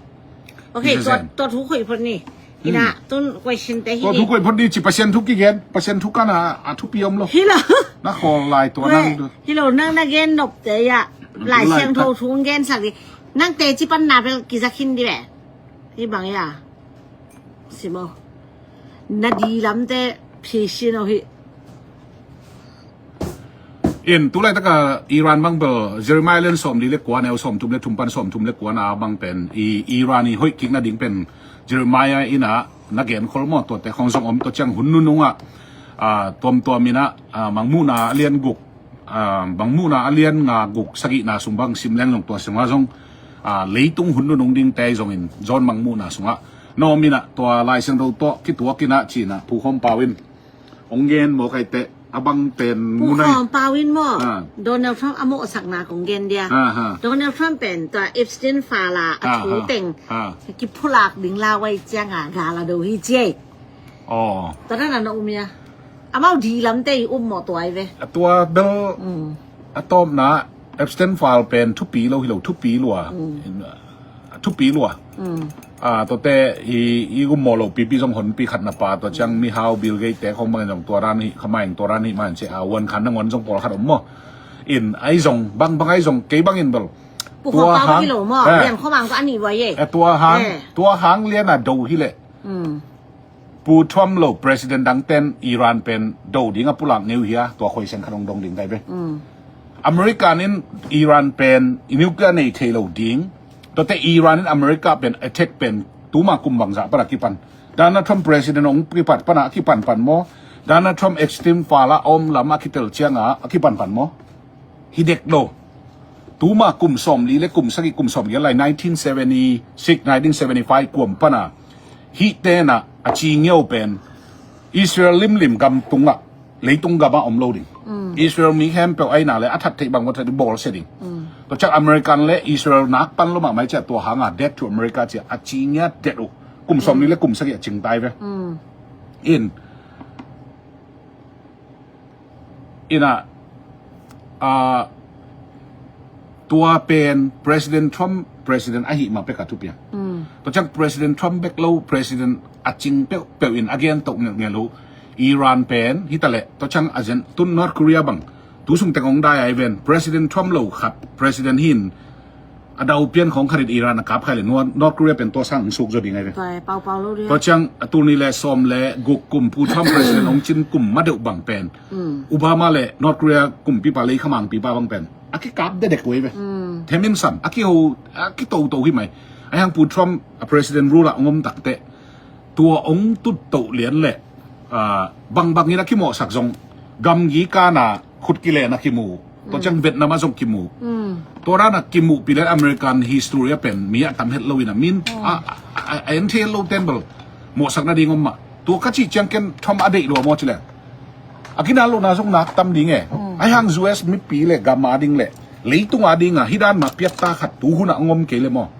Okay, tua tua thu khuih phot ni. Ina tun question te hi. Tua thu khuih phot ni ci Pasian thu kigen, Pasian thu kana a thupi om lo. Hi lo. Na khawl lai tua nang. Hi lo nang na gen nop te ya. Lai siang tho thu gen sak di. Nang te ci pan na bel kizak hin di be. Hi bang ya. Simo. Na di lamte phisin aw hi. In tulaitaka Iran bang bel Jeremiah lian sawmli le kua neu sawmthum le thum pan sawmthum le kua na bang pen i Iran i hoih kik nading pen Jeremiah ina na genkhol maw tuate khong zong om tua ciang hun nunungah a tuamtuam ina a mangmuhna a lian guk a bangmuhna a lian nga guk sagihna sung bang sim leng zong tua sungah zong a leitung hun nunung dingte zongin John bangmuhna sungah na om ina tua Lai Siangtho tawh kituak ina cina Pu Khawm Pau in ong gen maw kaite a bang pen Pu munai. Khawm Pau in maw Donald Trump a mawhsakna kong gen dia. Donald Trump pen tua Epstein fala a thu teng kiphulak ding la wai cianga gala do hi ciai. Aw. Tua na na um ia. Amau di lamte i um maw tua i ve. A tua bel a tawpna Epstein file pen thupi lo hi lo thupi lua. Thupi lua. A tuate i i um maw lo pipi zong honpi khatna pa tua ciang mihau Bill Gates te khong bangin zong tua ran hi khamaing tua ran hi man cia a wan khan nangon zong pawl khat om maw. In ai zong bang bang ai zong kei bangin bel. Tua hang hi lo maw. Lian khomang tua ani wai e. Tua hang tua hang lian a do hi le. Pu Trump lo president dangten Iran pen do ding a pulak neu hia tua khoisen khat ong dong ding dai ve. American in Iran pen i nuclear nei thei lo ding. Tuate Iran in America pen attack pen tuma kum bangzah pana kipan. Donald Trump president ong kipat pana kipan pan maw. Donald Trump extreme fala om lama kitel cianga a kipan pan maw. Hi dek lo. Tuma kum sawmli le kum sagih kum sawmgiat lai nineteen seventy six nineteen seventy five kuam pana hih tena a ci ngiau pen Israel limlim gam tungah leitung gamah om lo ding. Israel mi khempeuh aina le a that theih bang va that ding bawlsia ding. Tua ciang American le Israel nak pan lo mahmai ciah tua hanga death to America ciah a ci ngiat death uh kum sawmli le kum sagih a cingtai ve. In ina a tua pen President Trump president ahi ma peka thupiang. Tua ciang President Trump bek lo president a cing peuhpeuh in a gen toh ngelngel uh Iran pen hitale tua ciang a zen tun North Korea bang tu sung teng ong dai ai ven President Trump lo khat president hin a dau pian khong kharit Iran a kap khai le North Korea pen tua sang suk zo ding ai ve. Tua ciang a tul ni le sawm le guk kum Pu Trump president ong cin kum ma deuh bang pen Obama le North Korea kumpipa lei khamang pipa bang pen a kikap dedek uh ai ve. Themin sam a kiho a kitoto hi mai. Ai hang Pu Trump a president rule a ong om takte tua ong tuttoh lian le bangbang in a kimawhsak zong gamgi kana khut kilen a kimu. Tua ciang Vietnam ah zong kimu. Tua dan a kimuhpi le American history a pen mi a tam het lo in a min a en thei het lo ten bel mawhsak nading om mah. Tua ka cih ciang ken Trump a deih lua maw ci leng a kinal lohna zong nak tam ding e. Ai hang U S mipi le gam a ding le leitung a ding a hih dan mah piatta khat tu hun a ngom kei le maw.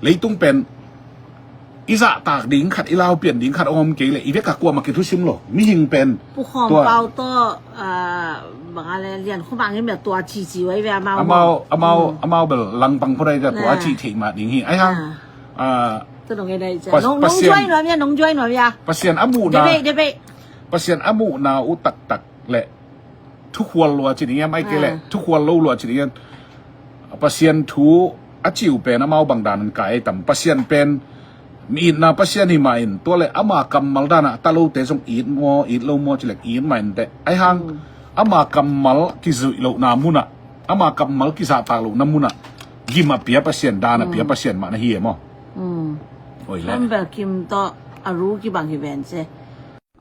Leitung pen i zahtak ding khat i laupian ding khat a om kei le i vek a kuamah kithusim lo mihing pen. Pu Khawm Pau tawh bang a le lian khumang hi mia tua cici wai ve amau. Amau amau amau bel langpang pho dai tua ci thei mah ding hi ai hang. Nong juai nuam ia nong juai nuam ia. Pasian a muhna. Pasian a muhna uh taktak le thukhual lua ci ding ia mai kei le thukhual lo lua ci ding ia. Pasian thu a ciu pen amau bang dan an kai ai tam Pasian pen mi itna Pasian hi mah in tua le ama kammal dan a ta lote zong it maw it lo maw ci lek it mah in teh ai hang ama kammal kizuih lohna munah ama kammal kizahtak lohna munah gim a pia Pasian dan a pia Pasian mah na hi e maw. Oi le. Kim tawh a ru kibang hi ven se.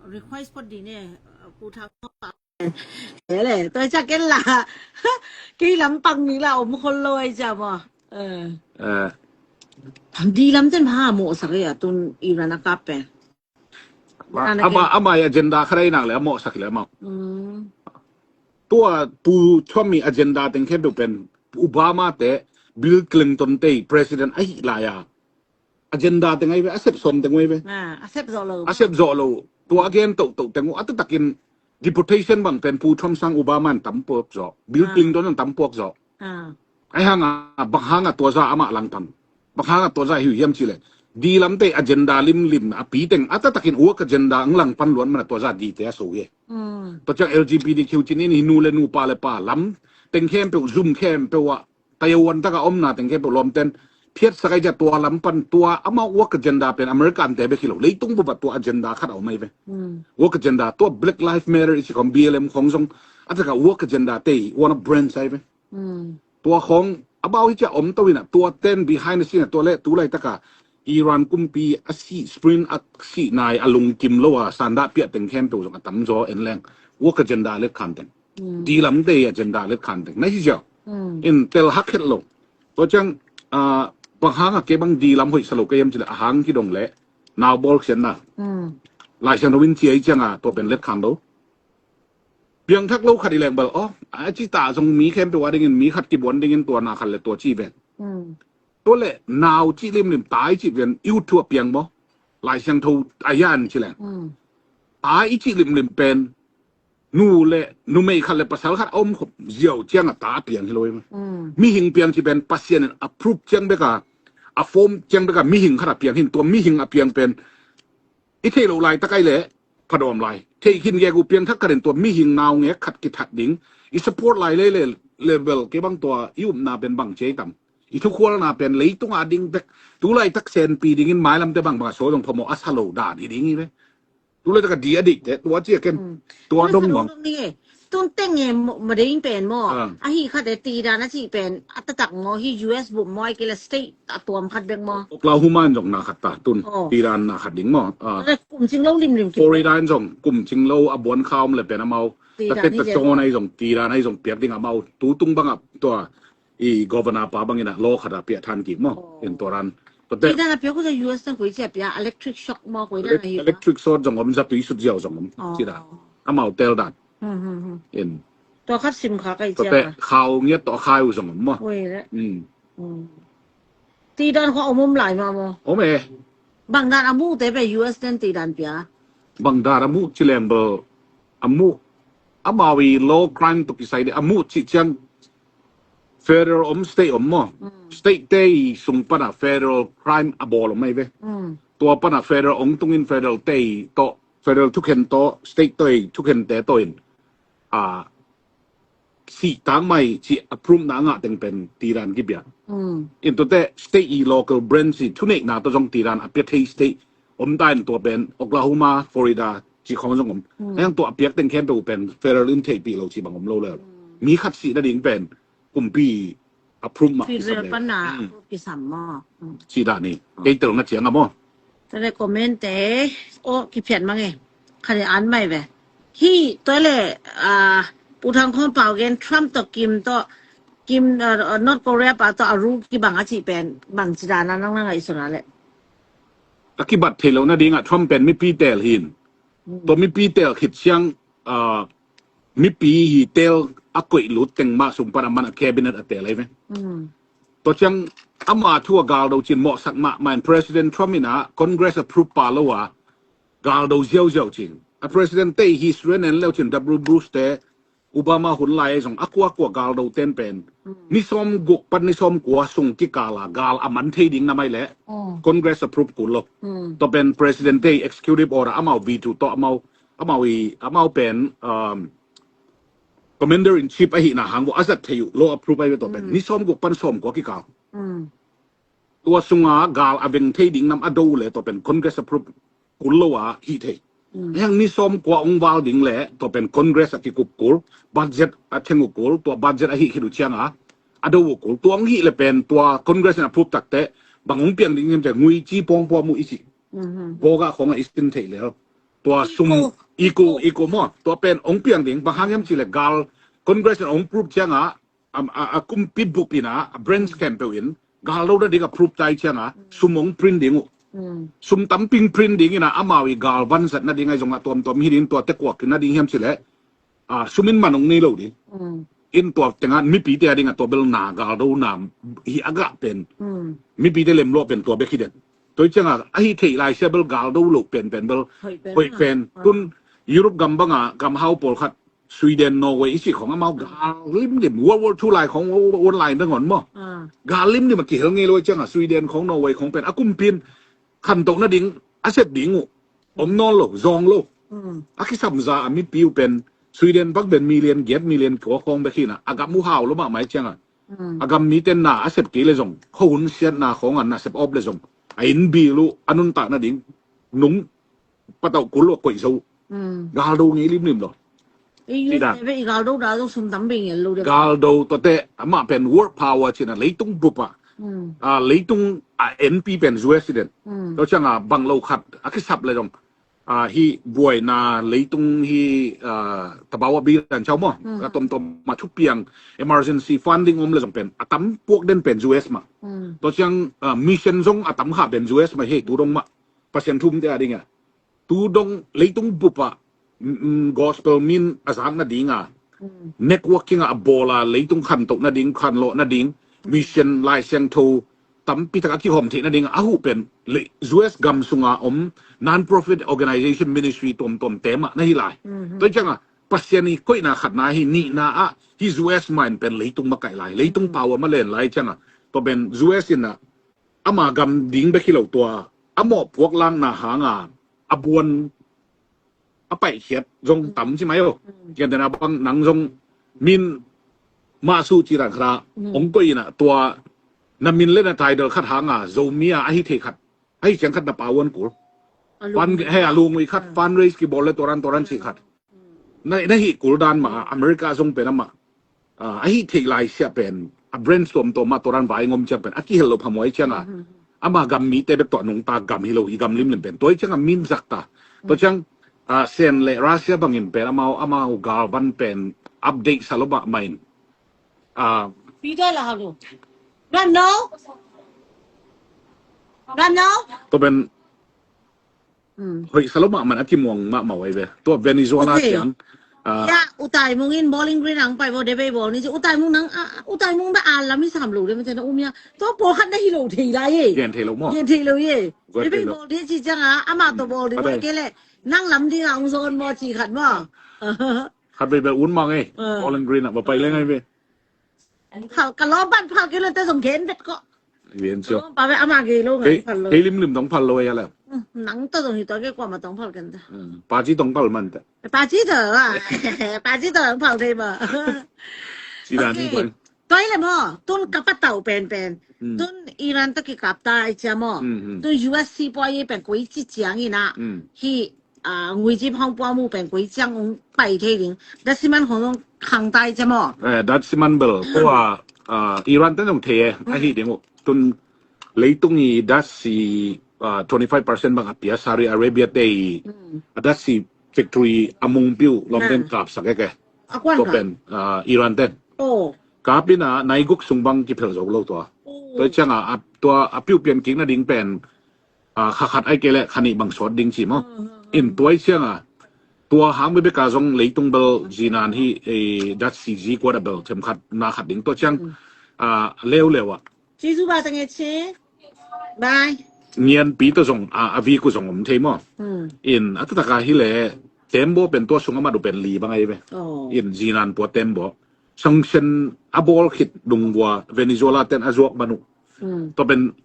Request pot dine Pu Thang Khawm Pau. Ele, tua ciang ken la. Kei lampang ni la om khol lo ai cia maw. Eh. Eh. Di lam ten ha mawhsak e a tun Iran a kap pen. Ama, ama agenda khat ai nak le a mawhsak le amau. Mm. Tua Pu Trump i agenda teng khempeuh pen Obama te, Bill Clinton te president ahi lai a agenda teng ai ve, a sep sawm teng ai ve. Ah, a sep zawh lo. A sep zawh lo. Tua a gen tohtoh teng uh a taktakin deportation bang pen Pu Trump sang Obama in tam puak zawh, Bill Clinton in tam puak zawh. Ah. Ai hang a, bang hang a tua za amah langpang, bang hang a tua za hi uh hiam cih leh, di lam te agenda limlim a pi teng a taktakin woke agenda ang langpan luat man a tua za di te a so hi. Mm. Tua ciang L G B T Q cih in hi nu le nu, pa le pa lam teng khempeuh, zum khempeuh ah Taiwan tak a omna teng khempeuh lawmten phiatsak ai cia tua lam pan tua amau woke agenda pen American te bek hi lo, leitung bup ah tua agenda khat a om ai ve. Mm. Woke agenda, tua Black Lives Matter i ci khawng, B L M khawng zong a tak a woke agenda te one of branch ai ve. Mm. Tua khawng amau hi cia om to in a, tua ten behind the scene a, tua le tu laitak a Iran kumpi a sih, Spring a sih nai a lungkim lo a sandah piah teng khempeuh zong a tamzaw en leng woke agenda letkhan teng. Mm. Di lam te agenda letkhan teng na hi cia. Mm. In tel hak het lo. Tua ciang, ah, bang hang a kei bang di lam hoih sa lo ka hiam cih leh a hang kidong leh nau bawlkhiatna. Mm. Lai Siangtho in ci ai ciang a tua pen letkhan lo. Piangthak lo khat i leng bel, oh, a ci ta zong mi khempeuh a dingin mi khat kibuan dingin tua na khat le tua ci ven. Mm. Tua le nau ci limlim, tai ci ven, YouTube a piang maw? Lai Siangtho a yan ci leng. Mm. Tai i ci limlim pen nu le numei khat le pasal khat a om khop ziau ciang a ta a piang hi lo i maw? Mm. Mihing piang ci pen Pasian in approve ciang bek a, a form ciang bek a mihing khat a piang hi in, tua mihing a piang pen i theih loh laitak ai leh phadawm lai. Theih khin gek uh piangthak khat in tua mihing naungek khat kithat ding i support lai lel le bel kei bang tua i upna pen bang ci ai tam? I thukhualna pen leitung a ding bek, tu laitak senpi dingin mailam te bangbang a so zong phamawh a sa lo dan hi ding hi ve. Tu laitak a di a deih te tua ci a ken. Mm. Tua dong nuam. Tun teng e, ma ding pen maw? Ah. Ahi khat e, tidan a cih pen a taktak maw, hi U S bup maw, ai kei le state a tuam khat bek maw? Oklahoma in zong na khat ta tun. Oh. Tidan na khat ding maw? Ah. Kum cing lo limlim kei. Florida in zong kum cing lo, a buan kha om le pen amau. Tidan, tate ta hi zong. Ai zong tidan ai zong piak ding amau. Tu tung bang a tua i governor pa bangin a law khat a piah than kik maw? Oh. In tua ran. Tua te tidan a piak uh cia U S na koi cia piak, electric shock maw, koi dan a hi maw? Electric shock zong om, zatui sut ziau zong om. Oh. Ci dan. Amau tel dan. Hmm, hmm, hmm. In. Tua khat sim kha kai cia. Tua te khau ngiat tawh khai uh zong om maw? Koi le. Hmm. Hmm. Tidan khua om om lai maw maw? Om e. Bang dan a muh te pen U S ten tidan pia? Bang dan a muh ci leng bel a muh, amau i law crime tawh kisai ding a muh cih ciang federal om, state om maw? Mm. State te i sung pan a federal crime a bawl om ai ve. Mm. Tua pan a federal ong tungin federal te i tawh, federal thukhen tawh, state te i thukhen te tawh in a sih tang mai cih approve na a ngah teng pen tidan kipia. Mm. In tuate state i local branch i thuneihna tawh zong tidan a pia thei state om ta in, tua pen Oklahoma, Florida cih khawng zong om. Mm. Ahi hang tua a piak teng khempeuh pen federal in theihpih lo cih bang om lo le. Mm. Mi khat sih nading pen kumpi approve mah kisam le. Federal pan a approve kisam maw? Mm. Cih dan hi. Mm. Kei telna ciang a maw? Tua le comment te, aw, kiphiat mang e. Khat in an mai ve. Hi, tua le, ah, Pu Thang Khawm Pau gen Trump tawh Kim tawh, Kim, ah, North Korea pa tawh a ru kibang a cih pen bang ci dan a nang na ngaihsun a le? A kibat thei lo nading a Trump pen mipi teel hi in. Hmm. Tua mipi teel khit ciang, ah, mipi hi teel a koih lut teng mah sung pan a man a cabinet a teel ai ve. Hmm. Tua ciang ama thu a galdo cin mawhsak mahmah in President Trump in a Congress approve pa lo a galdo ziauziau cin. A President te hi sua nen leu cin W Bush te, Obama hun lai zong a kuakua galdo ten pen. Mm. Ni sawm guk pan ni sawm kua sung kikal a gal a man thei ding na mai le. Mm. Congress approve kul lo. Mm. Tua pen President te executive order amau veto tawh amau, amau i, amau pen, um, Commander in Chief ahihna hang vua a zat thei uh law approve ai ve tua pen. Mm. Ni sawm guk pan sawm kua kikal. Mm. Tua sunga gal a veng thei ding nam a do le tua pen Congress approve kul lo a hih thei. Mm. Ahi hang ni sawm kua ong val ding le tua pen Congress a kikup kul, budget a theng uh kul, tua budget a hih khit uh ciang a, a do uh kul. Tua ong hih le pen tua Congress in approve tak teh bang ong piang ding hiam cih leh ngui ci pawngpawm uh i cih. Mhm. Bawk a khawng a i sin theih le. Tua sum, iko, iko maw, tua pen ong piang ding, bang hang hiam cih leh gal, Congress in ong prove ciangah, a, a, a kumpi bup in ah, a branch khempeuh in gal do nading a prove ta ciangah sum ong print ding uh. Sum tampi print ding in ah, amau i gal vansat nading ahi zongah tuamtuam hi ding, tua teh kua khin nading hiam cih leh, a, sum in man ong nei lo ding. In tua tengah mipite a dingah tua bel na gal do na hi a gah pen, mipite lemlawh pen tua bek hi den. Tua hi ciangah ahi theih lai sia bel gal do loh penpen bel hoih pen. Tun Europe gam bangah gam hau pawlkhat, Sweden, Norway i cih khong amau gal limlim, World War Two lai khong, World War One lai beng hon maw. Gal limlim a kihel ngei lo hi ciangah Sweden khong, Norway khong pen a kumpi in khantoh nading a sep ding uh om nawn lo, zawng lo. A kisam za a mipi uh pen Sweden bang pen million giat, million kua khong bek hi in ah, a gam uh hau lo mahmah hi ciangah, a gam mite na a sep kei leh zong, khuahun siatna khong a na sep awp leh zong, a inn bill uh a nuntak nading nung patauh kul lo koih zo. Gal do ngei limlim lo. I U S A ve i gal do da zong sum tam beng el lo de. Gal do tua teh amah pen world power cih in ah leitung bup ah, a, leitung a enpi pen U S hi den. Tua ciangah bang lo khat a kisap leh zong, a, hi buaina leitung hi, a, tabau a bilan ciau maw, a, tuamtuam a thupiang, emergency funding om leh zong pen a tam puak den pen U S mah. Tua ciang, a, mission zong a tam kha pen U S mah hi, tu dong mah. Pasian thumte a dingah tu dong leitung bup ah, mm, mm, gospel min a zak nading a, networking ah a bawl a, leitung khantoh nading, khanlawh nading, mission, Lai Siangtho tampi tak a kihawm theih nading a huh pen U S gam sunga om non-profit organization, ministry tuamtuamte mah na hi lai. Tua hi ciangah Pasian i koihna khatna hi, nihna ah hi, U S mah in pen leitung makaih lai, leitung power malen lai ciangah, tua pen U S in ah ama gam ding bek hi lo, tua a mawhpuak lakna hanga a buan a paihkhiat zong tam ci mai o. Gentehna bang nang zong min mah suh ci dan khat ah ong koih in ah, tua na min le na title khat hanga Zomi a ahi thei khat, ahi ciang khat na pauan kul. Fund, he, a lungui khat, fundraise kibawl le tua dan tua dan ci khat na, na hih kul dan mah, America zong pen amah, a, ahi theih lai sia pen a branch tuamtuam ah tua dan vai ngom ciang pen a kihel lo phamawh hi ciangah, ama gam mite bek tawh nungta gam hi lo, i gam limlim pen tua hi ciangah min zak ta. Tua ciang, a, Sen le Russia bangin pen amau, amau galvan pen update sa lo mahmah in. A, Peter la halu. Ran no? Ran no? Tua pen hoih sa lo mahmah, a kimuang mahmah uh ahi ve. Tua Venezuela ciang, a, ya, U Taimung in Bowling Green ang pai bo, debate bawl ni ci. U Taimung nang, a, U Taimung da a lam i sam lo de, macam na um ya. Tua pawlkhat na hi lo thei lai e. Gen thei lo maw? Gen thei lo e. Debate bawl ni ci ciang a, ama tawh bawl ni maw, kei leh nang lam ding a ong zon maw ci khat maw. Khat bei bel un mang e. Bowling Green ah va pai leng ahi ve. Phal, ka lawm pan phal kei lo te zong gen bet ko. Gen cio. Lawm pa ve ama gen lo ngai phal lo. Kei limlim tong phal lo ya la. Nang to zong hi to kei kuama tong phal ken ta. Paci tong phal man ta. Paci to a. Paci to phal thei ba. Ci dan hi ko. Toi le maw, tun ka patau penpen. Tun Iran to kikap ta i cia maw. Tun U S C pua i pen koi ci ciang i na. Hi a, nguici phawng pua mu pen koi ciang ong pai thei ding. Datsi man khong ong khang tai cia maw. Eh, datsi man bel ko a, a, Iran ten ong thei e, ahi ding uh. Tun leitung i datsi, a, twenty five percent bang a pia Saudi Arabia te i, a, datsi factory a mung piu lom ten kap sak e ke. A kuan ka pen, a, Iran ten. Oh. Kap in a nai guk sung bang kiphel zo lo tua. Tua ciang a, a, tua a piu pian kik na ding pen, a, kha khat ai kei leh kha nih bang sawt ding ci maw. In tua i ciang a, tua hang bebek a zong leitung bel zinan hi, e, datsi zi kuat a bel them khat na khat ding tua ciang, a, leuleu a. Ci zu ba tang e ci. Bye. Ngianpi tua zong, a, a vik uh zong om thei maw. In a taktak a hi leh tembaw pen tua sung a mat uh pen li bang ai ve. In zinan pua tembaw. Sanction a bawl khit dungvua Venezuela ten a zuak man uh. Tua pen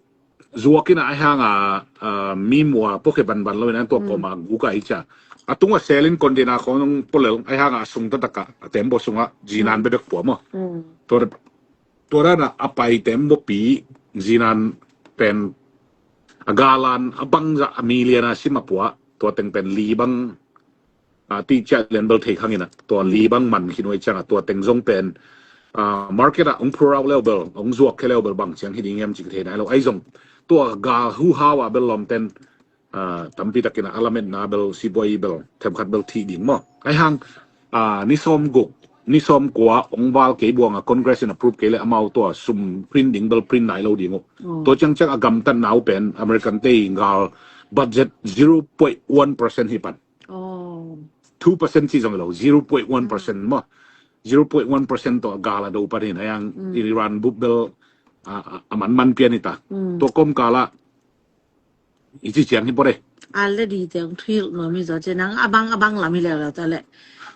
zuak in a hang a, a, mi mua pawkhe banban lo in a tua kawm a guk a hi cia. A tung a sel in container khong pawlel a hang a sung taktak a, a tembaw sung a zinan bebek pua maw. Tua, tua dan a a pai tembaw pi zinan pen a galan a bangzah a million a sim a pua, tua teng pen li bang a, ti ciah lian bel thei khang in a, tua li bang man khin uh ai ciang a, tua teng zong pen, a, market ah ong purau leu bel, ong zuak khe leu bel bang ciang hi ding hiam ci ka thei nai lo. Ai zong tua ga hu hau a bel lom ten, Tampi takin a lametna bel sibuai bel themkhat bel thih ding maw. Ahi hang ni sawm guk, ni sawm kua ong val kei buang a Congress in approve kei le amau tua sum print ding bel print nai lo ding uh. Tua ciangciang a gamtatna uh pen American te i gal budget zero point one percent hi pan. Two percent ci zong lo, zero point one percent maw. Zero point one percent tawh a gal a do pan hin a yang Iran bup bel a manman pian hi ta. Tua kawmkal ah i ci ciang hi pawh de. Already te ong thuhilh nuam hi zaw ci nang a bang a bang lam hi leuleu ta leh.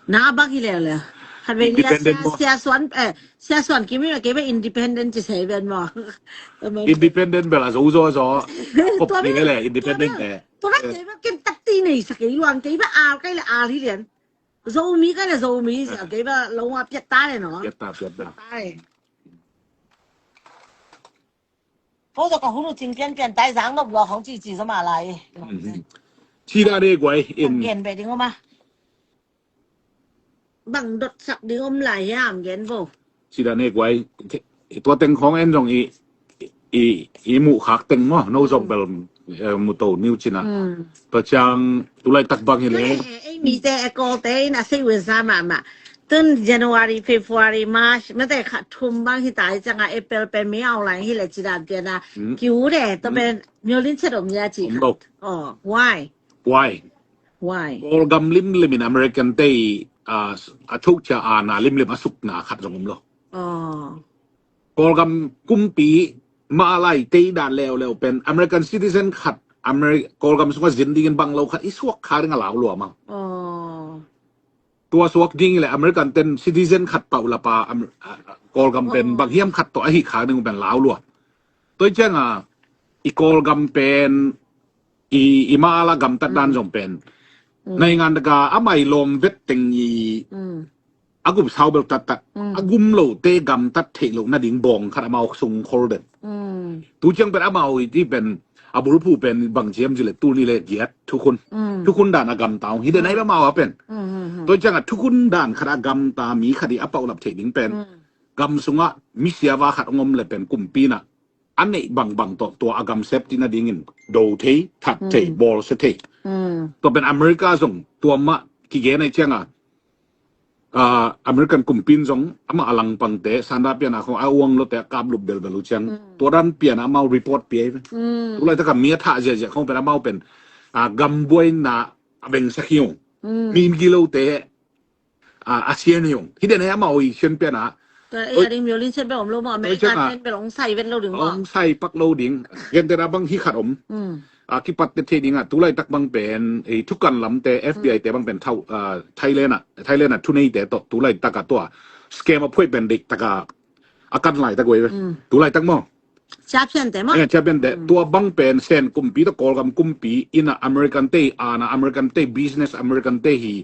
Nang a bang hi leuleu. Khat vei ni a sia suan eh sia suan kimi a kei bang independent ci sei ven maw. Independent bel a zo zaw zaw. Kop ni le independent te. Tua bang kei bang ken tak ti nei sa kei luang kei bang al kai le al hi lian. Zomi kai le Zomi sa kei bang lo ma piat ta le no. Piat ta piat ta. Ko zo ka hunu cing pian pian tai zang nop lo hong ci ci zo ma lai. Ci da de guai in. Gen be ding oma. Bang dot sak ding om lai hiam gen bo. Ci da ne guai. Tua teng khong en zong i i i muh khak teng maw no zong bel muto niu cina. Tua ciang tulai tak bang hi le. Ei mi te ekol te in a sei wen sa ma ma. Tun January, February, March mate khat thum bang hi tai ciang a April pen mi au lai hi le ci dan pian a. Kiu de to pen miolin chet om ya ci khat. Oh, why? Why? Why? Kawlgam limlim in American te a thokcia a na limlim a sukna khat zong om lo. Kawlgam kumpi mah lai tei dan leuleu pen American citizen khat Kawlgam sungah zin dingin bang lo khat i suak kha ding a lau lua mang. Tua suak ding le American ten citizen khat pauh lapa Kawlgam pen bang hiam khat tawh ahi kha ding pen lau lua. Toi cianga i Kawlgam pen i i mah la gamtat dan zong pen naingan daga a mai lawm vet teng i a gum sau bel tattat a gum lote gamtat theih loh nading bawng khat amau sung khol den. Tu ciang pen amau i ti pen a bulphu pen bang ciam ci le tu ni le giat thukhun thukhun dan a gamta ung hi den ai amau a pen. Toi cianga thukhun dan khat a gamta mi khat i a pauhlap theih ding pen gam sungah mi siava khat ong om le pen kumpi na a neih bangbang tawh tua a gam safety nadingin do thei, that thei, bawlsia thei. Tua pen America zong tua mah kigen ai cianga American kumpin zong amah a langpangte sanda piana khong a uang lote a kaplup belbel uh ciang tua dan piana amau report pia hi. Tulai taka mi a thah ziahziah khong pen amau pen gambuaina a bengsak hi ung. Mi gilote a sian hi ung. Hi den he amau i sian piana. Tua ei a ding miolin sian bel om lo maw, America ten bel ong sai vet lo ding maw. Ong sai pak lo ding. Gente da bang hi khat om. A kipat te thei dinga tulai tak bang pen ei thukan lamte F B I te bang pen thau Thailand a Thailand a thunei te tawh tulai taka tua scam a phuai pen dei taka a kan lai tak wei. Tulai tak maw. Ciapian te maw. Ciapian te tua bang pen sen kumpi tawh Kawlgam kumpi ina American te ana American te business American te hi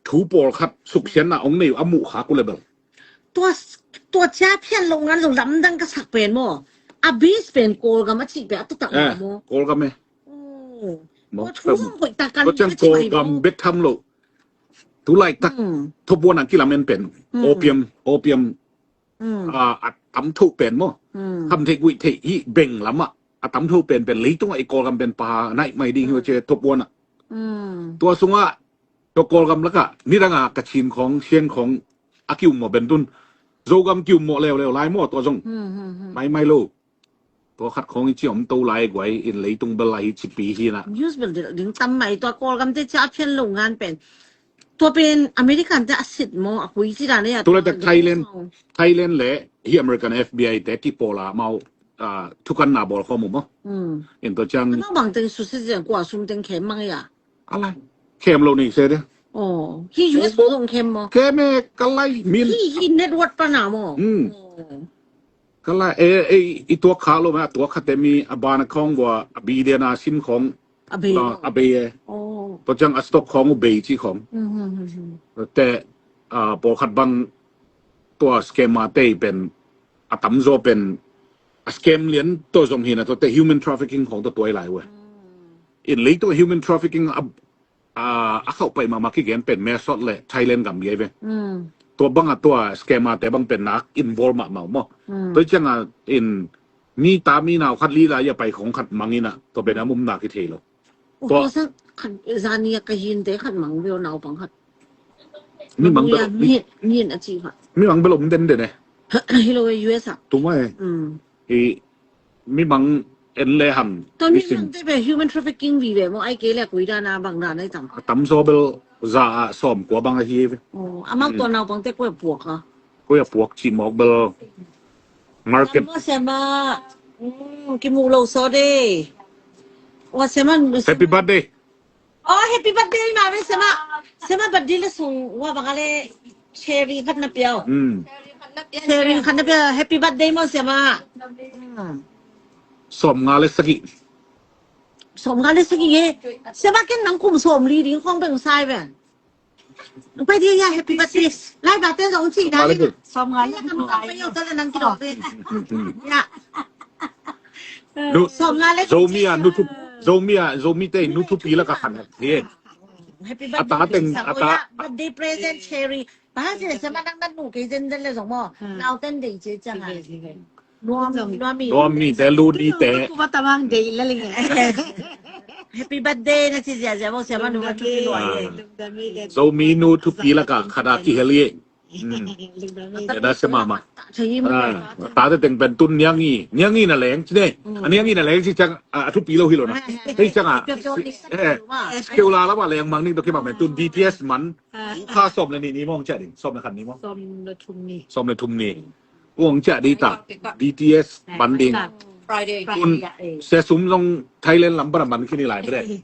thu pawlkhat suksiatna ong nei uh a muh khak uh le bel. Tua tua ciapian lo ngan lo lamdang ka sak pen maw. A base pen Kawlgam a cih pen a tatak maw. Kawlgam e. Tua thu hoih takan tua ciang Kawlgam bek tham lo. Tulai tak thupuan a kilamen pen opium opium a tam tho pen maw. Kham thei guih thei hi beng lamah a tam tho pen pen leitung a i Kawlgam pen pa naih mai ding hi cia thupuan a. Tua sungah tua Kawlgam laka nidanga ka chin khong siang khong a kium maw bentun Zogam kium maw leuleu lai maw tua zong mai mai lo. Tua khat khong i ci om to lai guai in leitung bel lai hi cipi hi na. News bel ding tam mai tua Kawlgam te ciapian lo ngan pen. Tua pen American te a sit maw a kui ci dan e a. Tulai tak Thailand Thailand le hi American F B I te kipawla mau thukan na bawl khawm uh maw. In tua ciang. Bang teng susit ziang kua sum teng khem mang ya. Alai khem lo nei se de. Hi U S zong khem maw. Khem e kalai min. Hi network pa na maw. Kalai e e i tuak kha lo ma tuak kha te mi a ban a khong bua a bi dia na sim khong. A bei e. Tua ciang a stock khong uh bei ci khong. Te pawlkhat bang tua scammer te pen a tamzaw pen a scam lian tua zong hi na tua te human trafficking khong tua tuai lai uh e. In lei tua human trafficking a a khauh pai mahmah kigen pen Mae Sot le Thailand gam biai ve. Tua bang a tua scammer te bang pen nak involve mahmah uh maw. Tua ciang a in mi ta mi nau khat li la ya pai khong khat mang in a tua pen a mum nak hi thei lo. Tua. Tua sang khat, zani a ka hinte khat mang bel naupang khat. Mi mang bel, Nabuya mi, mi, mi a ci khat. Mi mang bel om den den eh. Hi lo eh, U S a. Tua mai. Mm. Hi mi mang en le hang. Tua mi mang te bel human trafficking vive maw, ai kei le koi dan a bang dan ai tam. A tam zaw bel za a sawm kua bang a hi ve. Oh, amau tua naupang te koi a puak a. Koi a puak ci mawk bel. Market. Siama, siama. Mm, kimu lo so de. Wa siama. Happy birthday. Oh, happy birthday ma ve siama. Siama birthday le sung wa bang a le cherry khat na pia. Mm. Cherry khat na pia. Happy birthday maw siama. Mm. Sawm nga le sagih. Sawm nga le sagih e. Siama ken nang kum sawm li ding khong beng sai ve. Pai dia ya, happy birthday. Lai ba te zong ci na. Sawm nga le sagih. Sawm nga le sagih. Ya. Sawm nga le sagih. Zomi a nu thup, Zomi a, Zomi te nu thupi la ka khan. Ye. Happy birthday. Ata teng, ata. Birthday present cherry. Ba se se ma nang nan nu ke zen den le zong mo. Nau ten dei ce cang a. Nuam, nuam mi. Nuam mi te lu di te. Happy birthday na ci zia zia bang siama nu a thupi lua ye. Zomi nu thupi la ka khat a kihel ye. Tada siama ma. Ta te teng pen tun niangi, niangi na leng ci ne. A niangi na leng ci cang a thupi lo hi lo na. Hei cang a. Keu la la ba leng mang ning to ki ma pen tun D T S man. Kha sawm le ni ni mong cia ding. Sawm le khat ni mong. Sawm le thum ni. Sawm le thum ni. Uang ciah di ta, D T S ban ding. Friday. Kun se sum zong Thailand lam pan a man khin i lai mede.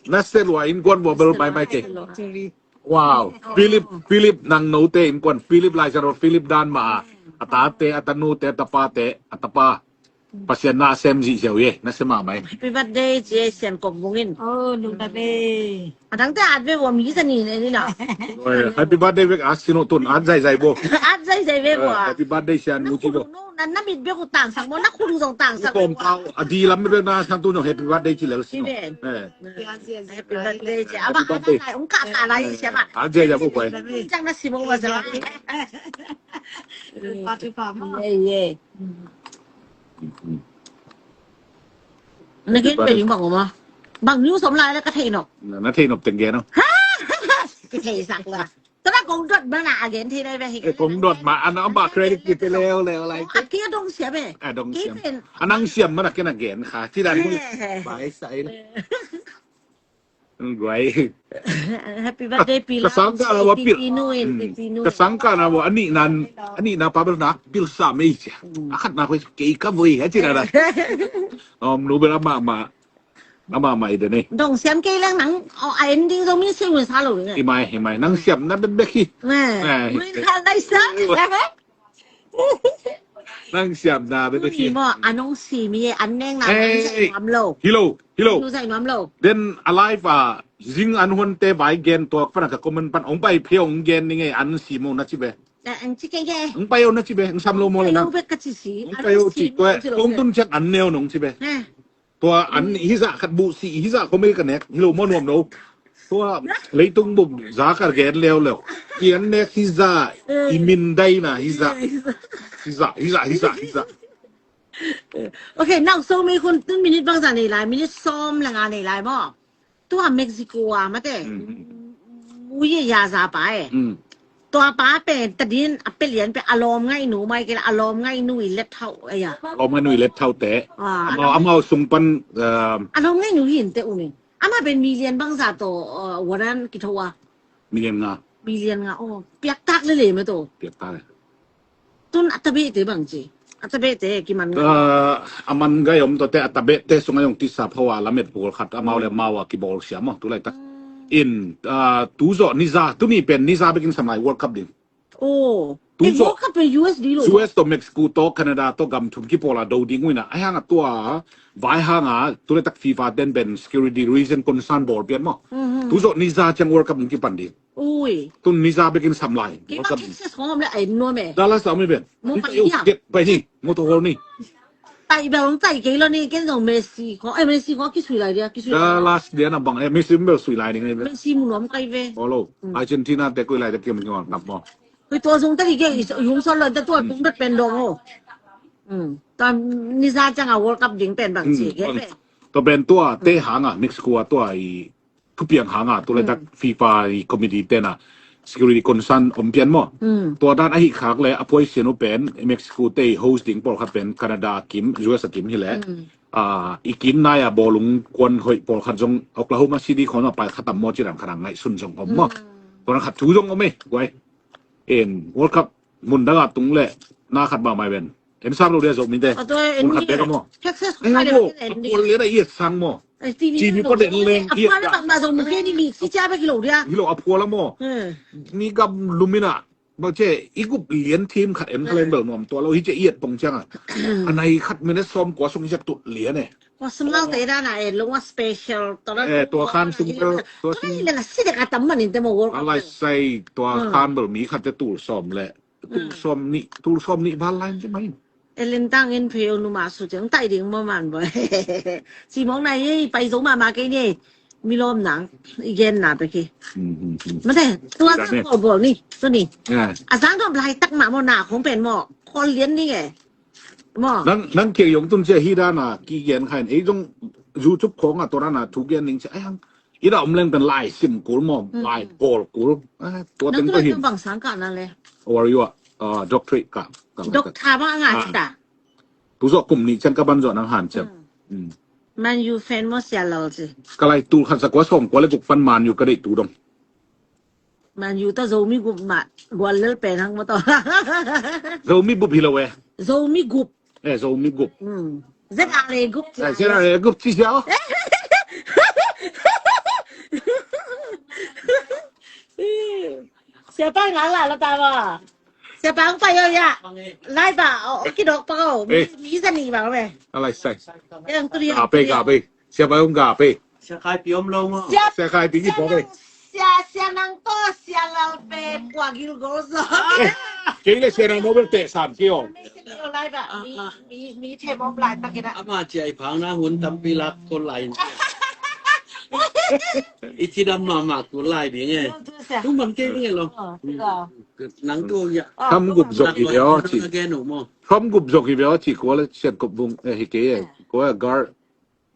Na se lua innkuan vua bel bai bai kei. Wow. Philip, Philip nang note innkuan. Philip Lai Siangtho, Philip dan mah a. A tate, a tanute, a tapate, a tapa. Pasian na sem zihziau ye, na sem mahmah e. Happy birthday ci e Sian Kok Vung in. Oh, nung na be. A dangte at ve vua mi sa ni ne ni na. Oi, happy birthday vek a sino tun at zaizai bo. At zaizai ve vua. Happy birthday Sian nu ci bo. Na na mit bek u tangsak mo, na khun zong tangsak mo. Kong pau a di lam mit bek na sang tun zong happy birthday ci lel sino. Happy birthday ci. Abang a dai ung ka ka lai sia ba. At zaizai bo koi. Cang na si mo ba sa. Ye ye. Na gen pe ding bang oma. Bang news om lai la ka thei nop. Na thei nop teng gen no. Ka thei sak la. Tara kong dot ma na a gen thei lai ve hi. Kong dot ma an a ba credit ki te leo leo lai. A kia dong sia be. A dong siam. A nang siam ma na ken a gen kha. Ci dan mu. Bai sai la. Guai. Happy birthday Pila. Ka sangkah na wa pil. Ka sangkah na wa ani nan ani na pa bel na pil sa mei cia. A khat na koi kei ka voi ha ci na da. Om nu bel ama ma. Ama ma i de ne. Dong siam kei lang nang. O a ending dong mi se win sa lo ne. I mai i mai nang siam na bek bek hi. Win sa lai sa. Nang siam na bek bek hi. Mo anong si mi an neng na. Hi lo. Hi lo. Hi lo. Then alive a zing an huan te vai gen tuak pan a ka comment pan ong pai phe ong gen ni nge an si mo na ci be. Ang ci ke ke. Ong pai o na ci be ong sam lo mo le na. Ong pai o ci ko ong tun ciak an neo nong ci be. Tua an hizah khat buh sih hizah kho mei ka nek hi lo mo nuam lo. Tua leitung buk za ka gen leo leo. Ki an nek hizah i min dai na hizah. Hizah hizah hizah hizah. Ok, nau so mei khun tun minute bang za nei lai, minute sawm le nga nei lai maw. Tua Mexico a mate. Ui ya za pa e. Tua pa pen tadin a pelian pe alom ngai nu mai ke la alom ngai nu i let thau aya. Alom ngai nu i let thau te. Amau amau sung pan. Alom ngai nu hin te uni. Ama pen million bang za to waran ki thau a. Million nga. Million nga o piak tak le le ma to. Piak tak le. Tun a tabeh te bang ci a tabeh te kiman ngai. A man gai om to te a tabeh te sung a yong tisa phawa lamet pawl khat amau le mau a kibawl siam o tulai tak. In tu zawh niza tuni pen niza bekin sam lai World Cup ding. Oh. Tu zawh World Cup pen U S di lo. U S to Mexico to Canada to gam thum kipawl a do ding uina a hang a tua vai hang a tulai tak FIFA ten pen security reason concern bawl pian maw. Tu zawh niza ciang World Cup kipan ding. Ui. Tun niza bekin sam lai. Kei ma Texas khong om le ai nuam e. Dallas a om i ben. Mo pai hi. Pai hi. Mo to hol ni. Tai bel ong tai kei lo ni ken zong Messi khong. Eh Messi khong kisui lai dia kisui. Dallas dia na bang eh Messi bel sui lai ni ngai. Messi mu nuam kai ve. Olo. Argentina te kui lai te kem ngon kap mo. Kui to zong ta ki ke yung so lo ta to kung bet pen dong ho. Ta niza chang a World Cup ding pen bang si ke ve. Tua pen tua te hanga, Mexico a tua i thupiang hanga, tu le tak FIFA i committee tena security concern om pian maw. Tua dan ahi khak le a phuai sian uh pen Mexico te i host ding pawlkhat pen Canada a kim, U S a kim hi le. Ah, i kim nai a bawlung kuan hoih pawlkhat zong Oklahoma City khawng a pai khatam maw ci dan khat a ngaihsun zong om maw. Tua dan khat thu zong om e, guai. En World Cup mun dang a tung le na khat mahmah ven. En sam lo dia Zomite. Mun khat bek a maw. Texas ko pai le en dia. Kual lian a iat sang maw. Ci mi pawh den leng iat. A phual a bang ma zong mu kei ni mi si cia bek hi lo dia. Hi lo a phual a maw. Ni gam lumina. Bang ce i gup lian team khat en khaleng bel nuam tua lo hi ce iat pong ciang a. A nai khat minute sawm kua sung hi ce tut lian e. Kua sum lau te dan a en lo wa special. Tua khan sung bel tua sung. Ai le la si dek a tam man in te maw World Cup. A lai sai tua khan bel mi khat te tul sawm le. Tul sawm nih, tul sawm nih bal lai in te mai. Elin tang in pheu numa su ciang tai ding maw man boy. Ci mong nai ei pai zo mahmah kei ni. Milawm nang i genna bek hi. Mate tua zang khawl bawl ni, tu ni. A zang dawm laitak mah maw na khong pen maw khawl lian ni nge. Maw. Nang kiang yong tun cia hi dana ki gen khain ei zong YouTube khawng a tua dana thu gen ning cia ai hang. I da om leng pen lai sim kul maw, lai kawl kul. Tua teng tua hin. Bang sang ka na le. Or you are doctorate ka. Doctor bang a nga ci ta. Tu zawh kum nih ciang ka ban zawh nang han ciang. Man U fan maw Sia Lal ci. Ka lai tul khat za kua sawm kua le guk fan Man U ka deih tu dong. Man U ta Zomi gup mah gual lel pen hang maw tawh. Zomi gup hi lo e. Zomi gup. Eh, Zomi gup. Z R A gup. Z R A gup ci sia. Sia pa nga la la ta ba. Sia pa ang pa yo ya. Lai ba o ki dok pa ko. Mi sa ni ba me. Alai sai. Yang tu dia. Ka pe ka pe. Sia pa ang ka pe. Sia khai pi om lo mo. Sia khai pi ki po pe. Sia sia nang to sia lal pe kwa gil gol zo. Kei le sia nang mo bel te sam ki o. Lai ba. Mi mi mi te mo lai ta ki na. Ama cia i phang na hun tam pi lak ko lai. I ci dam ma ma ku lai ding e. Tu man kei ding e lo. Nang tu ya. Tham gup zok hi veo ci. Tham gup zok hi veo ci kua le siat kop vung hi kei e. Kua gar